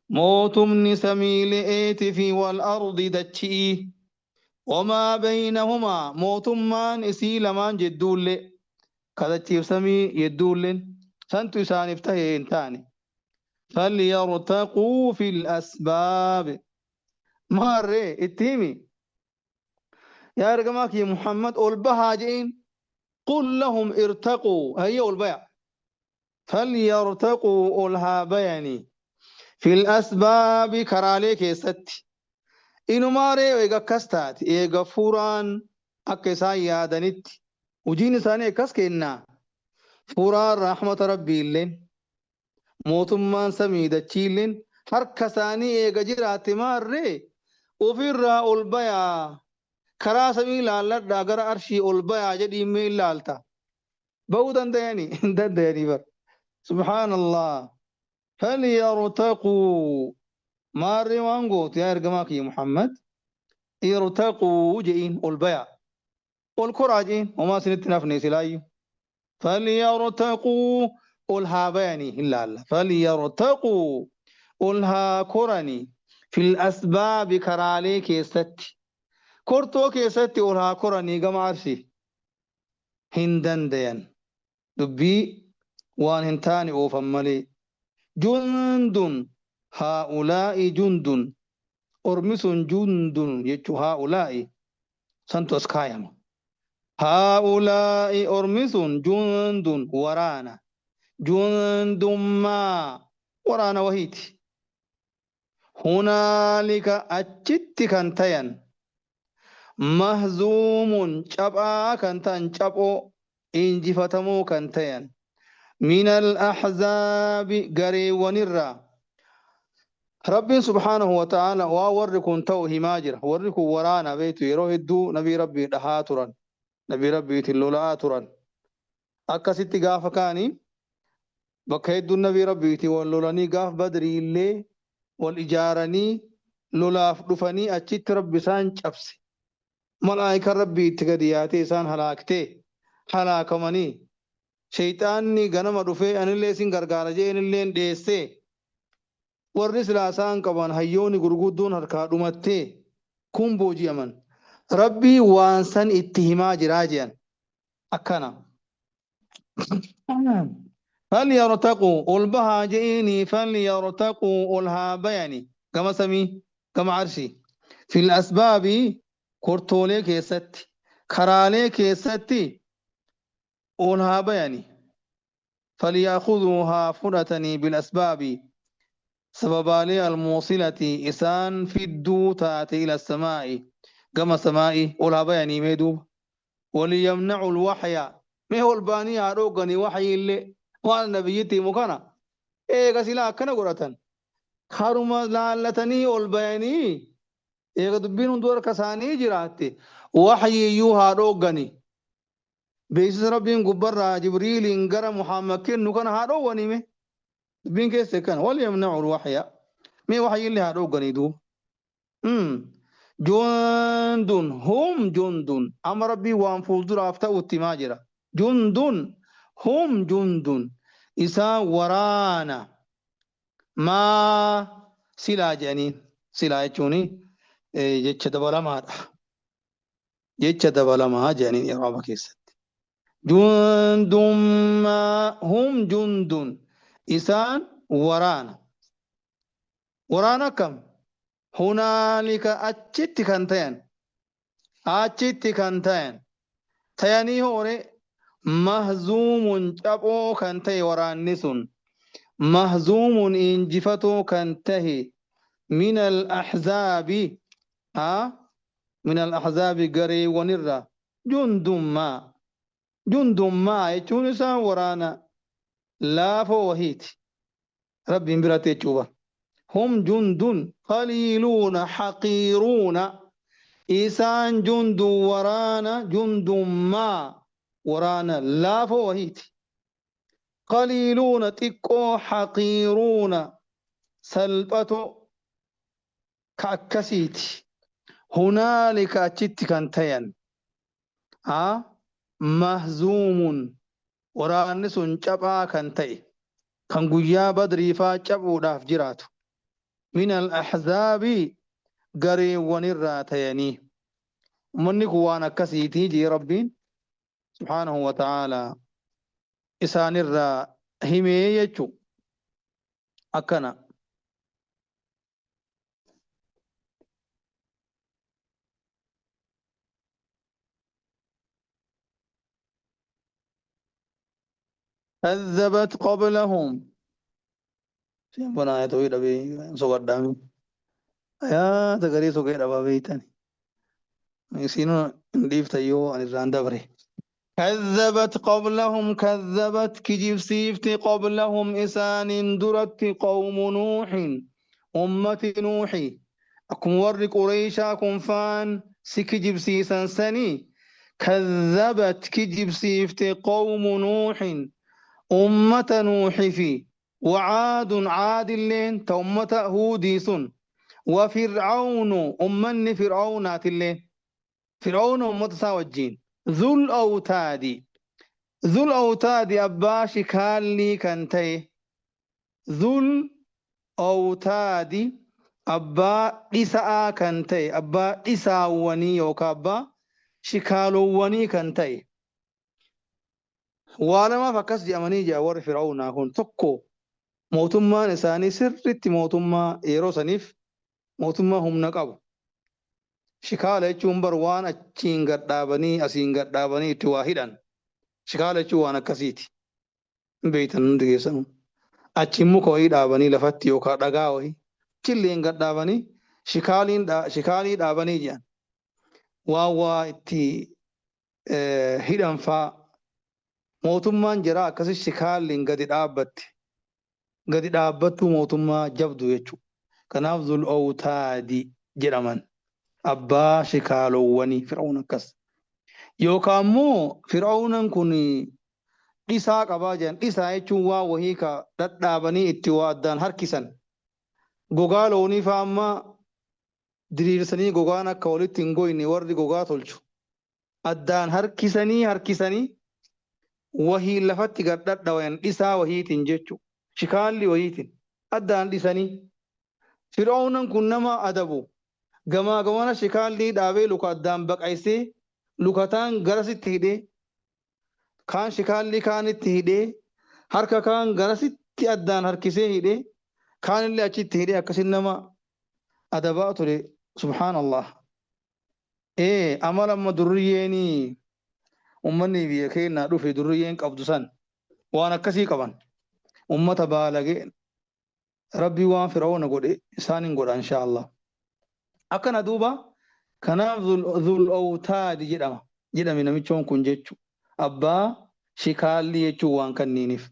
موتمن سميلئت في والأرض دتشي وما بينهما موتمان إسيلمان جدول كذا سمي يدولن سنتو إسان افتهي انتاني فليرتقوا في الأسباب ماري اتهمي يا رقمك يا محمد قول بها جئين قل لهم ارتقوا هيا البيع فليرتقوا قولها بياني في الأسباب كراليك ست إنو ماري ويغا كستات إيغا فوران أكسا يادنت وجين ساني كسكينا فوران رحمة ربي اللين mootummaan samii dachiilleen harka isaanii eega jiraate maarree ofirraa ol bayaa karaa samii laalladhaa gara arshii ol bayaa jedhii mee ilaalta ba'uu danda'anii hin danda'anii bar subhaanallah falyartaquu maarree waan gootu yaa ergamaa kiyya Muhammad irtaquu je'iin ol bayaa ol koraa je'iin homaa isinitti nafne silaayyuu falyartaquu ol haa bayanii hin laalla falyartaquu ol haa koranii Fil asbaabi karaalee keessatti. Kortoo keessatti ol haa koranii gama arshii. Hin dandayan. Dubbii waan hin taane oofan malee. Jundun haa'ulaa'i jundun. Ormi sun jundun jechuu haa'ulaa'i santu as kaayama. Haa'ulaa'i ormi sun jundun waraana. Jundummaa waraana wahiiti. Hunaalika achitti kan tayan mahzuumun caphaa kan ta'an caphoo injifatamoo kan tayan minal ahzaabi gareewwanirraa. Rabbiin subhaanahu wa ta'aala waa warri kun ta'u himaa jira. Warri kun waraana beektu yeroo hedduu nabii Rabbii dhahaa turan. Nabii Rabbiitiin lola'aa turan. Akkasitti gaafa kaanii bakka hedduun nabii Rabbiitiin wal lolanii gaaf Badrii illee wal ijaaranii lolaaf dhufanii achitti Rabbi isaan cabse. Malaayikaan Rabbii itti gadi yaatee isaan halaaktee halaakamanii sheyxaanni ganama dhufee anillee isin gargaara je'eenilleen dheessee warri silaa isaan qaban hayyooni gurguddoon harkaa dhumattee kun booji'aman. Rabbii waan san itti himaa jiraa je'an. Akkana. Falyartaquu ol bahaa je'iinii falyartaquu ol haa bayani gama samii gama arshii fil asbaabi kortoolee keessatti karaalee keessatti ol haa bayani falyakhudhuu haa fudhatanii bil asbaabi sababaalee almuusilati isaan fidduu taate ila samaa'i gama samaa'i ol haa bayanii mee duuba waliyamna'u alwaxya mee ol ba'anii haa dhoogganii waxyii illee waan nabiyyitti himu kana eega silaa akkana godhatan karuma laallatanii ol bayanii eega dubbiin hunduu harka isaanii jiraatte waxyii iyyuu haa dhoogganii Beeksisa Rabbiin gubbarraa Jibriiliin gara Muhammad kennu kana haa dhoowwanii mee. Dubbiin keessa akkana. Wal yamna'u waxya. Mee waxyiillee haa dhoogganii duuba. Jundun hum jundun. Amma Rabbiin waan fuulduraaf ta'utti himaa jira. Jundun hum jundun. Isaan waraana. Maa silaa jedhaniin. Silaa jechuun jecha dabalamaadha. Jecha dabalamaa jedhaniin i'raaba keessatti. Jundummaa hum jundun isaan waraana. Waraana akkam? Hunaalika achitti kan tayan. Achitti kan tayan. Tayanii hoore mahzuumun caphoo kan ta'e waraanni sun. Mahzuumun injifatoo kan tahe minal ahzaabi haa min al-ahzaabi gareewwanirraa jundun maa jundun maa jechuun isaan waraana laafoo wahiiti Rabbiin biratti jechuu bar hum jundun qaliiluuna haqiiruuna isaan jundun waraana jundun maa waraana laafoo wahiiti qaliiluuna xiqqoo haqiiruuna salphatoo ka akkasiiti. Hunaalika achitti kan tayan. A mahzuumun waraanni sun caphaa kan ta'e kan guyyaa badriifaa caphuudhaaf jiraatu. Min al-ahzaabi gareewwanirraa tayanii. Ummanni kun waan akkasiitii jee Rabbiin subhaanahu wa ta'aalaa isaanirraa himee jechu akkana. Kazzabat qablahum. Seen ayata wayii dhabee soqadhaami. Ayaata garii soqee dhabaa beeytani. Isiinuu hin dhiiftan yoo ani irraan dabre. Kazzabat qablahum kazzabat kijibsiifti qablahum isaaniin duratti qawmu nuuhin ummati nuuhi akkuma warri qureeshaa kun faan si kijibsiisan sanii kazzabat kijibsiifte qawmu nuuhin ummata nuuhi fi wacaadun caadilleen ta ummata huudii sun wa fir'aawnu ummanni fir'aawnaatilleen Fir'awna ummata isaa wajjiin. Zul awtaadi. Zul awtaadi abbaa shikaallii kan ta'e. Zul awtaadi Abbaa dhisa'aa kan ta'e, abbaa dhisaawwanii yookaan abbaa shikaalowwanii kan ta'e. Waa lamaaf akkas jedhamanii jedha warri Fir'aawnaa kun. Tokko, mootummaan isaanii sirriitti mootummaa yeroo saniif mootummaa humna qabu. Shikaala jechuun bar waan achiin gad dhaabanii asiin gad dhaabanii itti waa hidhan. Shikaala jechuun waan akkasiiti. Hin beektan hundi keessanuu. Achiin muka wayii dhaabanii lafatti yookaan dhagaa wayii achilleen gad dhaabanii shikaaliin shikaalii dhaabanii jedhan. Waan waa itti hidhan faa. Mootummaan jaraa akkasi shikaalliin gadi dhaabbatte. Gadi dhaabbattuu mootummaa jabdu jechuudha. Kanaaf Zul Owtaadi jedhaman. Abbaa shikaalowwanii Fir'awn akkas. Yookaan immoo Fir'awnan kun dhisaa qabaa jedhan. Dhisaa jechuun waan wahii ka dhadhaabanii itti waa addaan harkisan. Gogaa loonii faa amma diriirsanii gogaan akka walitti hin goyne warri gogaa tolchu. Addaan harkisanii harkisanii wahiin lafatti gad dhadhawayan dhisaa wahiitiin jechu. Shikaalli wahiitiin addaan dhisanii. Fir'awnan kun nama adabu. Gamaa gamana shikaallii dhaabee luka addaan baqaysee lukataan garasitti hidhee kaan shikaallii kaanitti hidhee harka kaan garasitti addaan harkisee hidhee kaanillee achitti hidhee akkasin nama adabaa ture. Subhaanallah. Ee, amala amma durriyyeen ummanni biyya keennaa dhufe durriyyeen qabdu san waan akkasii qaban. Ummata baalagee Rabbii waan Fir'awna godhe isaan hin godha inshaa Allah. Akkana duuba, kanaaf Zul Owtaadi jedhama jedhame namichoon kun jechu. Abbaa shikaallii jechuun waan kanniiniif.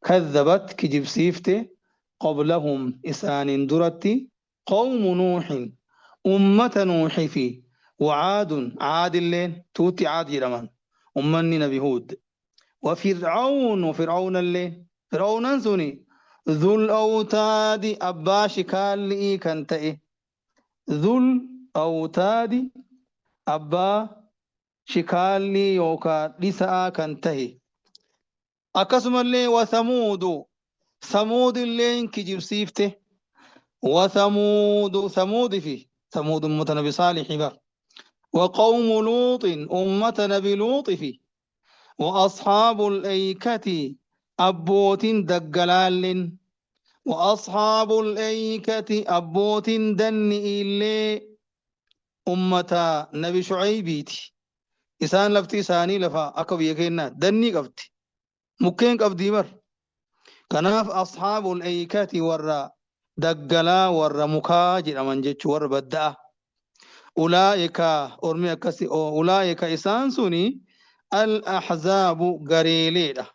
Kadhabat kijibsiifte qablahum isaaniin duratti qawmu Nuuhin ummata Nuuhi fi wa Caadun Caadilleen tuutti Caad jedhaman ummanni nabi Huud wa Fir'awnu Fir'awnalleen Fir'awnan suni Dhul Awtaadi abbaa shikaalli'ii kan ta'e. Dhul Awtaadi abbaa shikaallii yookaa dhisa'aa kan tahe. Akkasumallee wa Samuudu Samuudilleen kijibsiifte. Wa Samuudu Samuudi fi Samuud ummata nabi Saalixi bar. Wa qawmu Luuxin ummata nabi Luuxi fi wa ashaabul eykati abbootin daggalaalleen wa ashaabul eykati abbootin danni'iillee ummata nabi Shucaybiiti. Isaan lafti isaanii lafa akka biyya keennaa dannii qabdi. Mukkeen qabdii bar. Kanaaf ashaabul eykati warra daggalaa warra mukaa jedhaman jechuu warra badda'a. Ulaa'ika ormi akkasi ulaa'ika isaan suni al ahzaabu gareeleedha.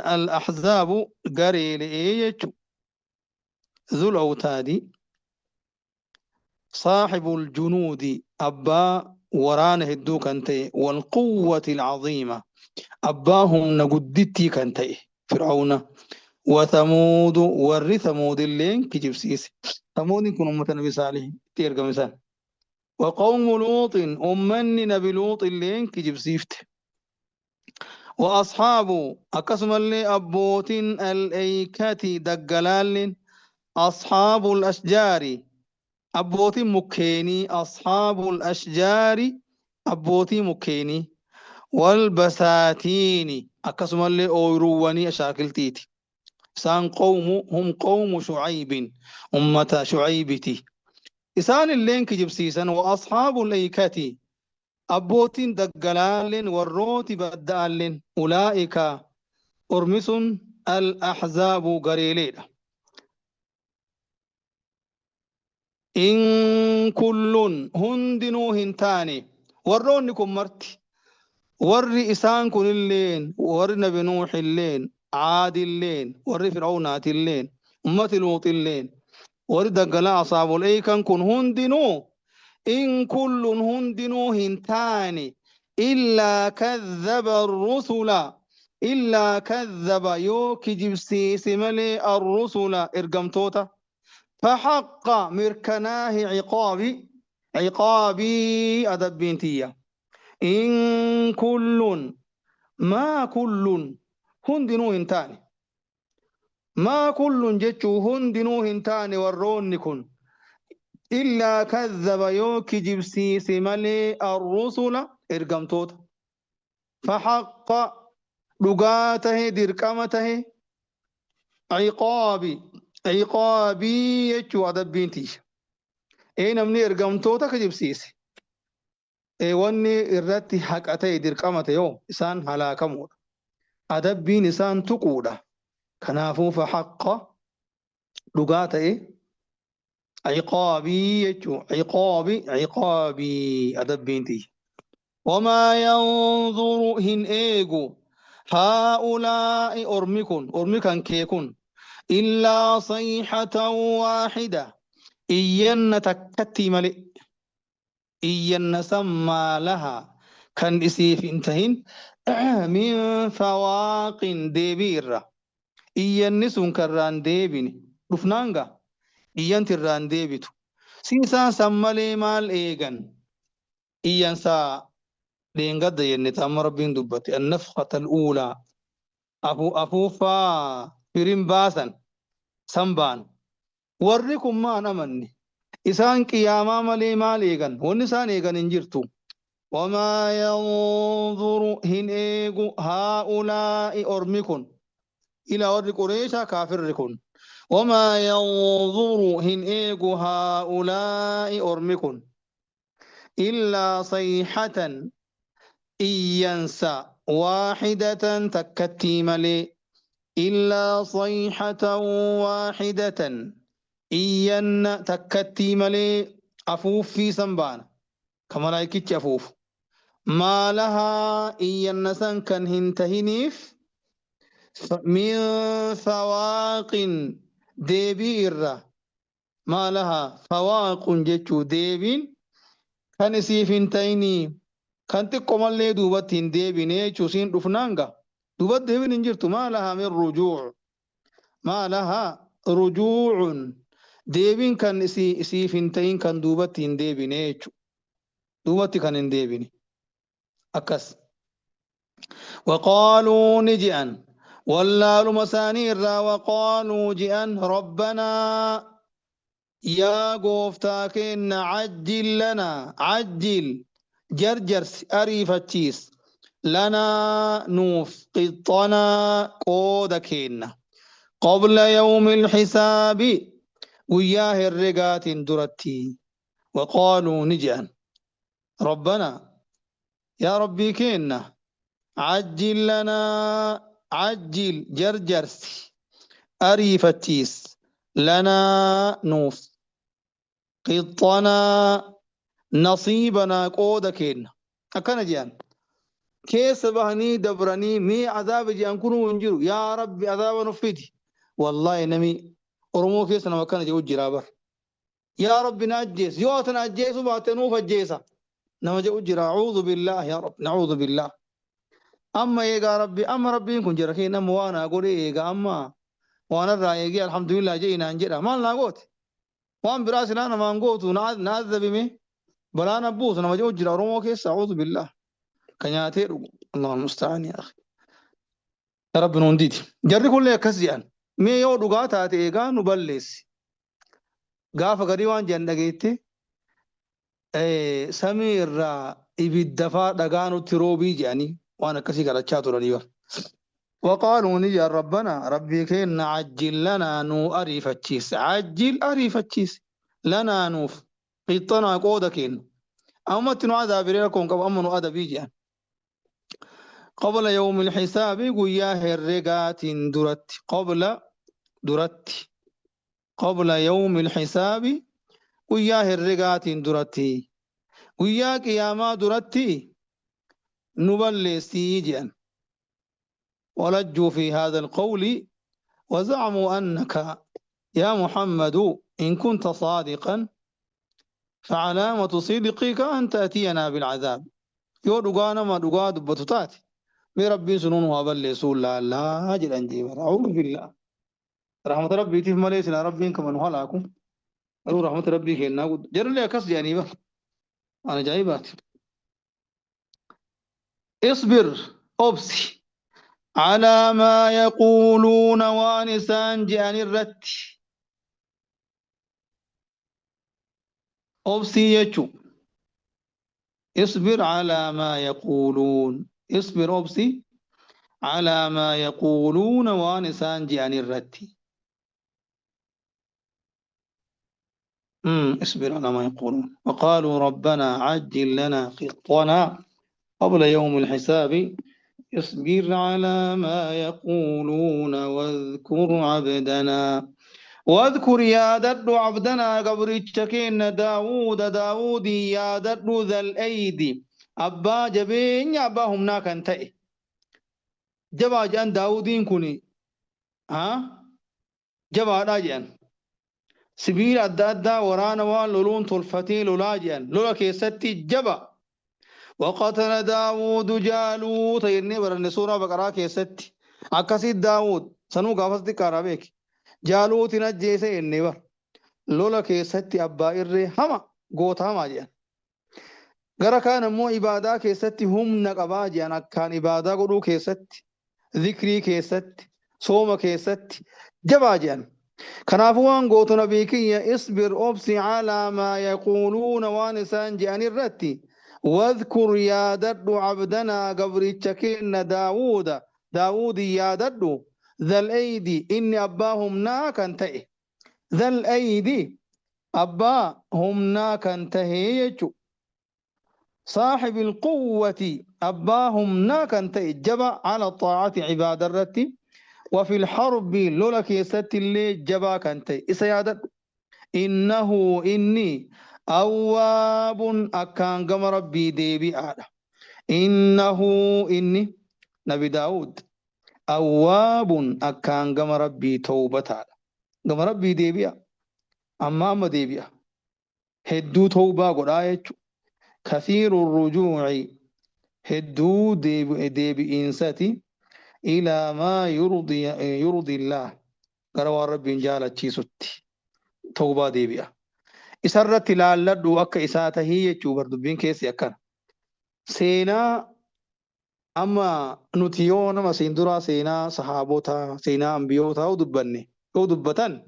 Al ahzaabu gareelee jechu. Zul awtaadi saahibul junuudi abbaa waraana hedduu kan ta'e wal quwwati alcaziima abbaa humna guddittii kan ta'e Fir'aawna. Wa Thamuudu warri Thamuudilleen kijibsiise. Thamuudin kun ummata Nabi Saalih itti ergame san. Wa qawmu Luuxin ummanni Nabi Luuxilleen kijibsiifte. Wa ashaabu akkasumallee abbootiin al-eykati daggalaalleen ashaabul ashjaari abbootiin mukkeenii ashaabul ashjaari abbootii mukkeenii wal basaatiini akkasumallee ooyruuwwanii ashaakiltiiti. Isaan qawmu hum qawmu Shucaybin ummata Shucaybiti. Isaan illeen kijibsiisan wa ashaabul eykati abbootiin daggalaalleen warrooti badda'aalleen ulaa'ika ormi sun al ahzaabu gareeleedha. In kullun hundinuu hin taane warroonni kun marti warri isaan kunilleen warri nabi Nuuhilleen Caadilleen warri Fir'aawnaatilleen ummati Luuxilleen warri daggalaa asaabul eeykan kun hundinuu in kullun hundinuu hin taane illaa kadhaba rusula illaa kadhaba yoo kijibsiise malee arrusula ergamtoota fahaqqa mirkanaahi ciqaabi ciqaabii adabbiin tiyya. In kullun maa kullun hundinuu hin taane. Maa kullun jechuu hundinuu hin taane warroonni kun illaa kazzaba yoo kijibsiise malee arrusula ergamtoota. Fahaqqa dhugaa tahe dirqama tahe ciqaabi ciqaabii jechuu adabbiin tiyya. Ee namni ergamtoota kijibsiise ee wanni irratti haqa ta'e dirqama ta'e yoo isaan halaakamuudha. Adabbiin isaan tuquudha. Kanaafuu fahaqqa dhugaa ta'e ciqaabii jechuu ciqaabi ciqaabii adabbiin tiyya. Wamaa yanzuru hin eegu haa'ulaa'i ormi kun ormi kan kee kun illaa sayhatan waahida iyyanna takkattii malee iyyanna san maa laha kan isiif hin tahin min fawaaqin deebii irra iyyanni sun kan irraan deebine dhufnaan gaa iyyanti irraan deebitu si isaan san malee maal eegan iyyansa dheengadda jenne ta amma rabbiin dubbate annafkata al'uulaa afuuffaa firin baasan san baanu warri kun maan amanne isaan qiyaamaa malee maal eegan wanni isaan eegan hin jirtu wamaa yanzuru hin eegu haa'ulaa'i ormi kun ila warri qureeshaa kaafirri kun wamaa yanzuru hin eegu haa'ulaa'i ormi kun illaa sayhatan iyyansa waahidatan takkattii malee illaa sayhatan waahidatan iyyanna takkattii malee afuuffii san baana ka malaayikichi afuufu maa lahaa iyyanna san kan hin tahiniif min fawaaqin deebii irra maa lahaa fawaaqun jechuu deebiin kan isiif hin ta'inii kan xiqqomallee duubatti hin deebine jechuu siin dhufnaan ga duubatti deebiin hin jirtu maa lahaa min rujuu' maa lahaa rujuu'un deebiin kan isiif hin ta'in kan duubatti hin deebine jechuu duubatti kan hin deebine akkas waqaaluu ni je'an wallaaluma isaanii irraa waqaaluu je'an rabbanaa yaa gooftaa keenna cajjil lanaa cajjil jarjarsi ariifachiis lanaa nuuf qixxanaa qooda keenna qabla yawmi alxisaabi guyyaa herregaatiin duratti waqaaluu ni je'an Rabbanaa yaa Rabbii keenna cajjil lanaa cajjil jarjarsi ariifachiis lanaa nuuf qixxanaa nasiibanaa qooda keenna akkana je'an keessa bahanii dabranii mee azaaba je'an kunuu hin jiru yaa Rabbi azaaba nuuf fidi wallaahi nami Oromoo keessa nama akkana je'u jiraa bar Yaa Rabbi na ajjeesi yoo ati na ajjeesuu baatte nuuf ajjeesa nama jedhu jira a'uudhu billaah yaa Rabbi na'uudhu billaah amma eegaa Rabbi amma Rabbiin kun jira keenya amma waa naa godhee eega amma waan irraa eegee alhamdulillah jedhi naan jedha maal naa goote waan biraa silaa namaan gootu na azabime balaa na buusu nama jedhu jira Oromoo keessa a'uudhu billaah ka nyaatee dhugu Allahu musta'aan yaa akhi yaa Rabbi nuun didi jarri kunillee akkas jedhan mee yoo dhugaa taate eegaa nu balleessi Gaafa garii waan jedhan dhageette samii irraa ibidda faa dhagaa nutti roobii jedhanii waan akkasii kadhachaa turanii bar. Waqaaluu ni jedhan rabbanaa rabbii keenna cajjil lanaa nuu ariifachiis cajjil ariifachiis lanaa nuuf qixxanaa qooda keenna ammatti nu azaabiree rakkoon qabu amma nu adabii jedhan. Qabla yawmil xisaabi guyyaa herregaatiin duratti qabla duratti qabla yawmil xisaabi guyyaa herregaatiin duratti guyyaa qiyaamaa duratti nu balleessii jedhan walajjuu fi haadha alqawli وزعموا أنك يا محمد إن كنت صادقا فعلامة صدقك أن تأتينا بالعذاب yoo dhugaa nama dhugaa dubbatu taate mee rabbiin sunuu nu haa balleessuu laallaa jedhan jee bara a'uudhu billaa rahmata rabbiitiif malee silaa rabbiin kama nu halaaku garuu rahmata rabbii kennaa guddaa jarrillee akkas jedhanii bara waan ajaa'ibaati isbir obsi Calaa maa yaquuluuna waan isaan je'an irratti obsii jechu. Isbir calaa maa yaquuluun, isbir obsi, calaa maa yaquuluuna waan isaan je'an irratti. اصبر على ما يقولون وقالوا ربنا عجل لنا قطنا قبل يوم الحساب. اصبر على ما يقولون واذكر عبدنا، واذكر يا دد عبدنا قبرتشكين داود، داود يا دد ذا الأيدي أبا جبين أبا همنا كنتئ جبا جان داودين كوني ها جبا راجان sibiila adda addaa waraana waan loluun tolfatee lolaa jedhan, lola keessatti jaba. Waqatala Daawudu Jaaluuta jennee baranne suuraa Baqaraa keessatti. Akkasii Daawud sanuu gaafas xiqqaadhaa beeki, Jaaluutin ajjeese jennee bar. Lola keessatti abbaa irree hama, goota hamaa jedhan. Gara kaan ammoo ibaadaa keessatti humna qabaa jedhan. Akkaan ibaadaa godhuu keessatti, zikrii keessatti, sooma keessatti jabaa jedhan. Kanaafuu waan gootu nabii kiyya, isbir obsi, calaa maa yaquuluuna waan isaan je'an irratti, wadhkur yaadadhu, cabdanaa gabricha keenna, Daawuda, Daawudi yaadadhu, dhal aydi inni abbaa humnaa kan ta'e, dhal aydi abbaa humnaa kan tahe jechu, صاحب القوة أبا همنا كان تئ جبا، على الطاعة عبادة الرتي، وفي الحرب لولا كيست اللي جبا كان تئ إسا. إنه إني أواب أكان قم ربي ديبي آدم. إنه إني نبي داود أواب أكان قم ربي توبة آدم، قم ربي ديبي. أما أما ديبي هدو توبة قد كثير الرجوع، هدو ديبي إنساتي، إلى ما يرضي الله قروا ربي جالتشيسوتي توبة ديبيا. Isarratti laalladhu, akka isaa tahii jechuu bar. Dubbiin keessi akkana. Seenaa amma nuti yoo nama siin duraa, seenaa sahaabota, seenaa ambiyootaa yoo dubbanne, yoo dubbatan,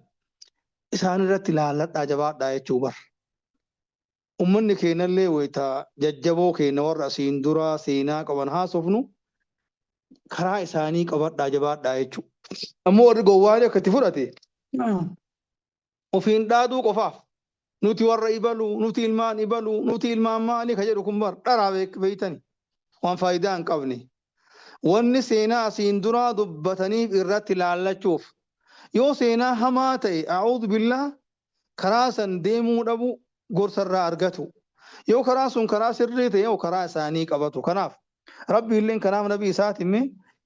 isaan irratti laalladhaa, jabaadhaa jechuu bar. Ummanni keenyallee wayita jajjaboo keenya warra asiin duraa seenaa qaban haasofnu, karaa isaanii qabadhaa, jabaadhaa jechuu. Ammoo warri gowwaan akka itti fudhate ofiin dhaaduu qofaaf, nuti warra ibaluu, nuti ilmaan ibaluu, nuti ilmaan maalii ka jedhu kun bar dharaa beeytani, waan faayidaa hin qabne. Wanni seenaa asiin duraa dubbataniif irratti laallachuuf, yoo seenaa hamaa ta'e, a'uudhu billah, karaa san deemuu dhabu gorsarraa argatu. Yoo karaa sun karaa sirrii ta'e, yoo karaa isaanii qabatu. Kanaaf Rabbi illeen kanaaf nabi isaati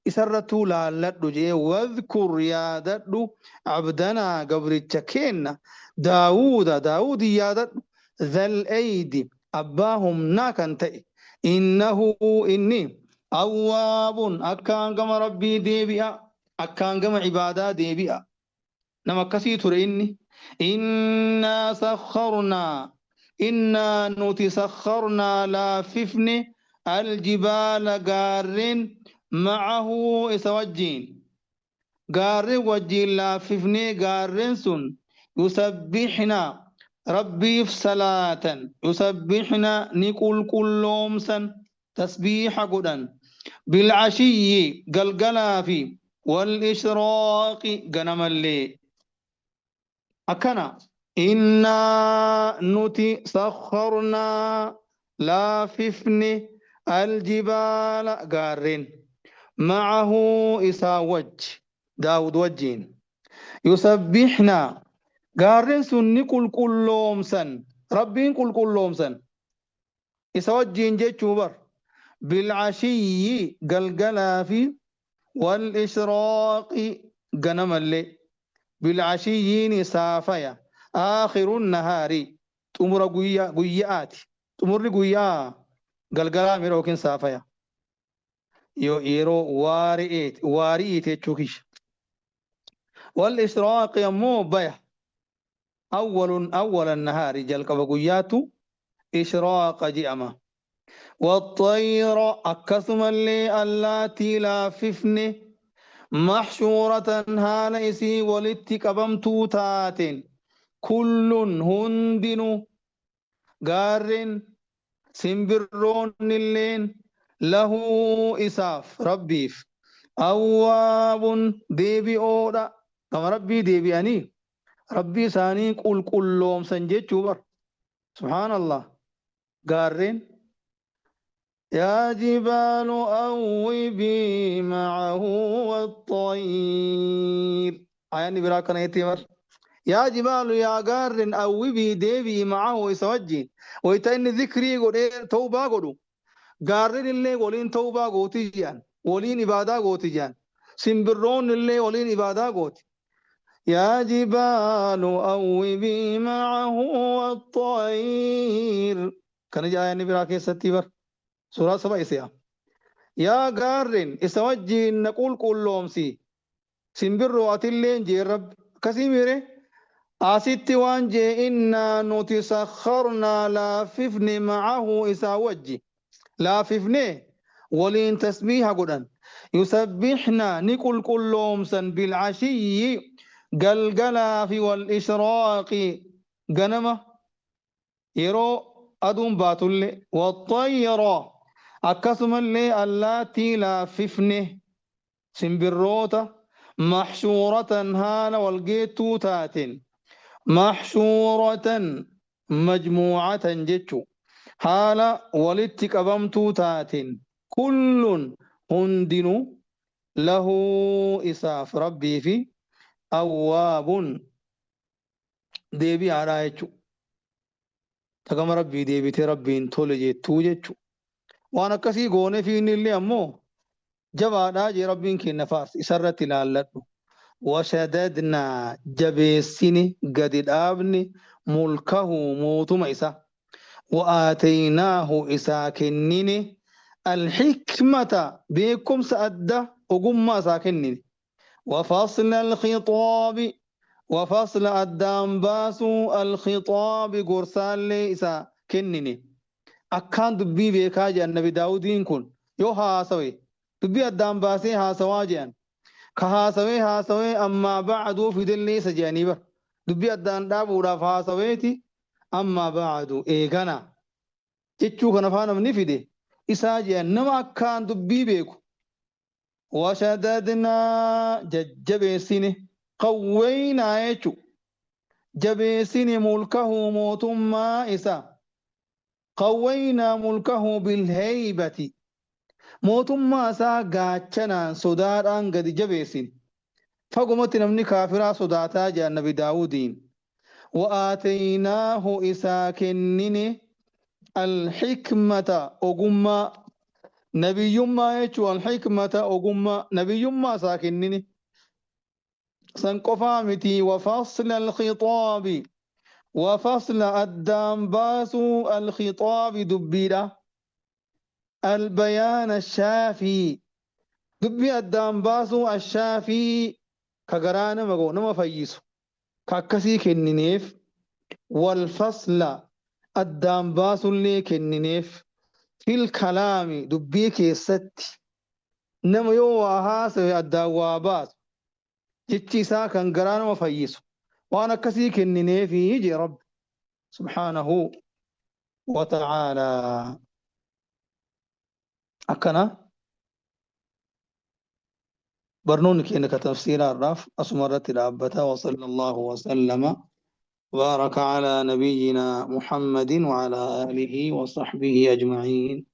isarrattuu laalladhu jee. Wadhkur yaadadhu, abdanaa gabricha keenna, Daawuda, Daawudi yaadadhu, dhal aydi abbaa humnaa kan ta'e, innahu inni awwaabun akkaan gama Rabbii deebi'a, akkaan gama ibaadaa deebi'a, nama akkasii ture inni. Innaa sakharnaa, innaa nuti, sakharnaa laaffifne, aljibaala gaarreen, ma'ahu isa wajjiin, gaarreen wajjiin laaffifnee. Gaarreen sun yusabbixna Rabbiif salaatan, yusabbixna ni qulqulloomsan, tasbiixa godhan, bilcashiyyi galgalaa fi walishraaqi ganamallee. Akkana innaa nuti sakharnaa laaffifne, aljibaala gaarreen, ma'ahu isaa wajji, Daawud wajjiin, yusabbixna gaarreen sun ni qulqulloomsan, Rabbiin qulqulloomsan isa wajjiin jechuu bar, bilcashiyyi galgalaa fi walishraaqi ganamallee. Bilcashiyyiin saafaya, aakhiru nahaari, xumura guyyaa guyyaati. Xumurri guyyaa galgalaa mira yookiin saafaya, yeroo waari'eeti, waari'iiti jechuu kiyya. Walishraaqi ammoo baya, awwalun awwala nahaari, jalqaba guyyaatu ishraaqa je'ama. Waxxayra akkasumallee allaattii laaffifne. Mahshuuratan haala isii walitti qabamtuu taateen. Kullun hundinuu gaarreen simbirroonnilleen lahu isaaf rabbiif awwaabun deebi'oodha. Gama rabbii deebi'anii rabbii isaanii qulqulloomsan jechuu bar. Subhaanallah. Gaarreen yaa jibaalu awwibii ma'ahu waxxayir. Ayanni biraa akkana jetti bar. Yaa jibaalu yaa gaarren awwibii deebi'i ma'ahu isa wajjiin. Wayita inni zikrii godhee tawbaa godhu gaarren illee waliin tawbaa gooti jedhan. Waliin ibaadaa gooti jedhan. Simbirroonni illee waliin ibaadaa gooti. Yaa jibaalu awwibii ma'ahu waxxayir. Kana jedha ayanni biraa keessatti bar. Suuraa saba isa. Yaa gaarren isa wajjiin na qulqulloomsi. Simbirroo atilleen jee rabbi. Akkasii miire? Asitti waan jee innaa nuti sakharnaa laaffifne ma'ahu isaa wajji. Laaffifne waliin tasbiiha godhan. Yusabbihna ni qulqulloomsan bil'ashiyyi galgalaa fi wal ishraaqi ganama yeroo aduun baatullee waxxayyara akkasumallee allaattii laaffifne simbirroota mahshuuratan haala walgeettuu taateen mahshuuratan majmuucatan jechu haala walitti qabamtuu taateen kullun hundinuu lahu isaaf rabbii fi awwaabun deebi'aadhaa jechu. Tagama rabbii deebitee rabbiin tole jettuu jechu. Waan akkasii goone fi inni illee ammoo jabaadhaa jee rabbiin keenya faarsi isarratti ilaalladhu. Washadadnaa jabeessine gadi dhaabne mulkahu mootuma isa. Wa'aateynaahu isaa kennine alhikmata beekumsa adda ogummaa isaa kennine. Wafasla alkhixaabi wafasla addaan baasuu alkhixaabi gorsaallee isaa kennine. Akkaan dubbii beekaa jedhan Nabi Daawudiin kun yoo haasawe dubbii addaan baasee haasawaa jedhan. Ka haasawee haasawee ammaa ba'aduu fidellee isa jedhanii bar. Dubbii addaan dhaabuudhaaf haasaweeti ammaa ba'adu eegana jechuu kana faa namni fide isaa jedhan nama akkaan dubbii beeku. Washadadnaa jajjabeessine qawweynaa jechu jabeessine mulkahu mootummaa isaa. Qawweynaa mulkahu bilheeybati mootummaa isaa gaachanaan sodaadhaan gadi jabeessine. Fagumatti namni kaafiraa sodaataa jedhan Nabi Daawudiin. Wa'aateynaahu isaa kennine alhikmata ogummaa nabiyyummaa jechuun alhikmata ogummaa nabiyyummaa isaa kennine. San qofaa miti wafasla alkhixaabi wafasla addaan baasuu alkhixaabi dubbiidha. Albayaana shaafii dubbii addaan baasuu ashaafii ka garaa nama ga'u nama fayyisu ka akkasii kennineef walfasla addaan baasullee kennineef fil kalaami dubbii keessatti nama yoo waa haasawe addaan waa baasu jechi isaa kan garaa nama fayyisu waan akkasii kennineefi jee rabbi subhaanahu wa ta'aalaa. Akkana barnoonni keenya ka tafsiiraa irraaf asuma irratti dhaabbata. Wa sallallahu wa sallama بارك على نبينا محمد وعلى آله وصحبه أجمعين.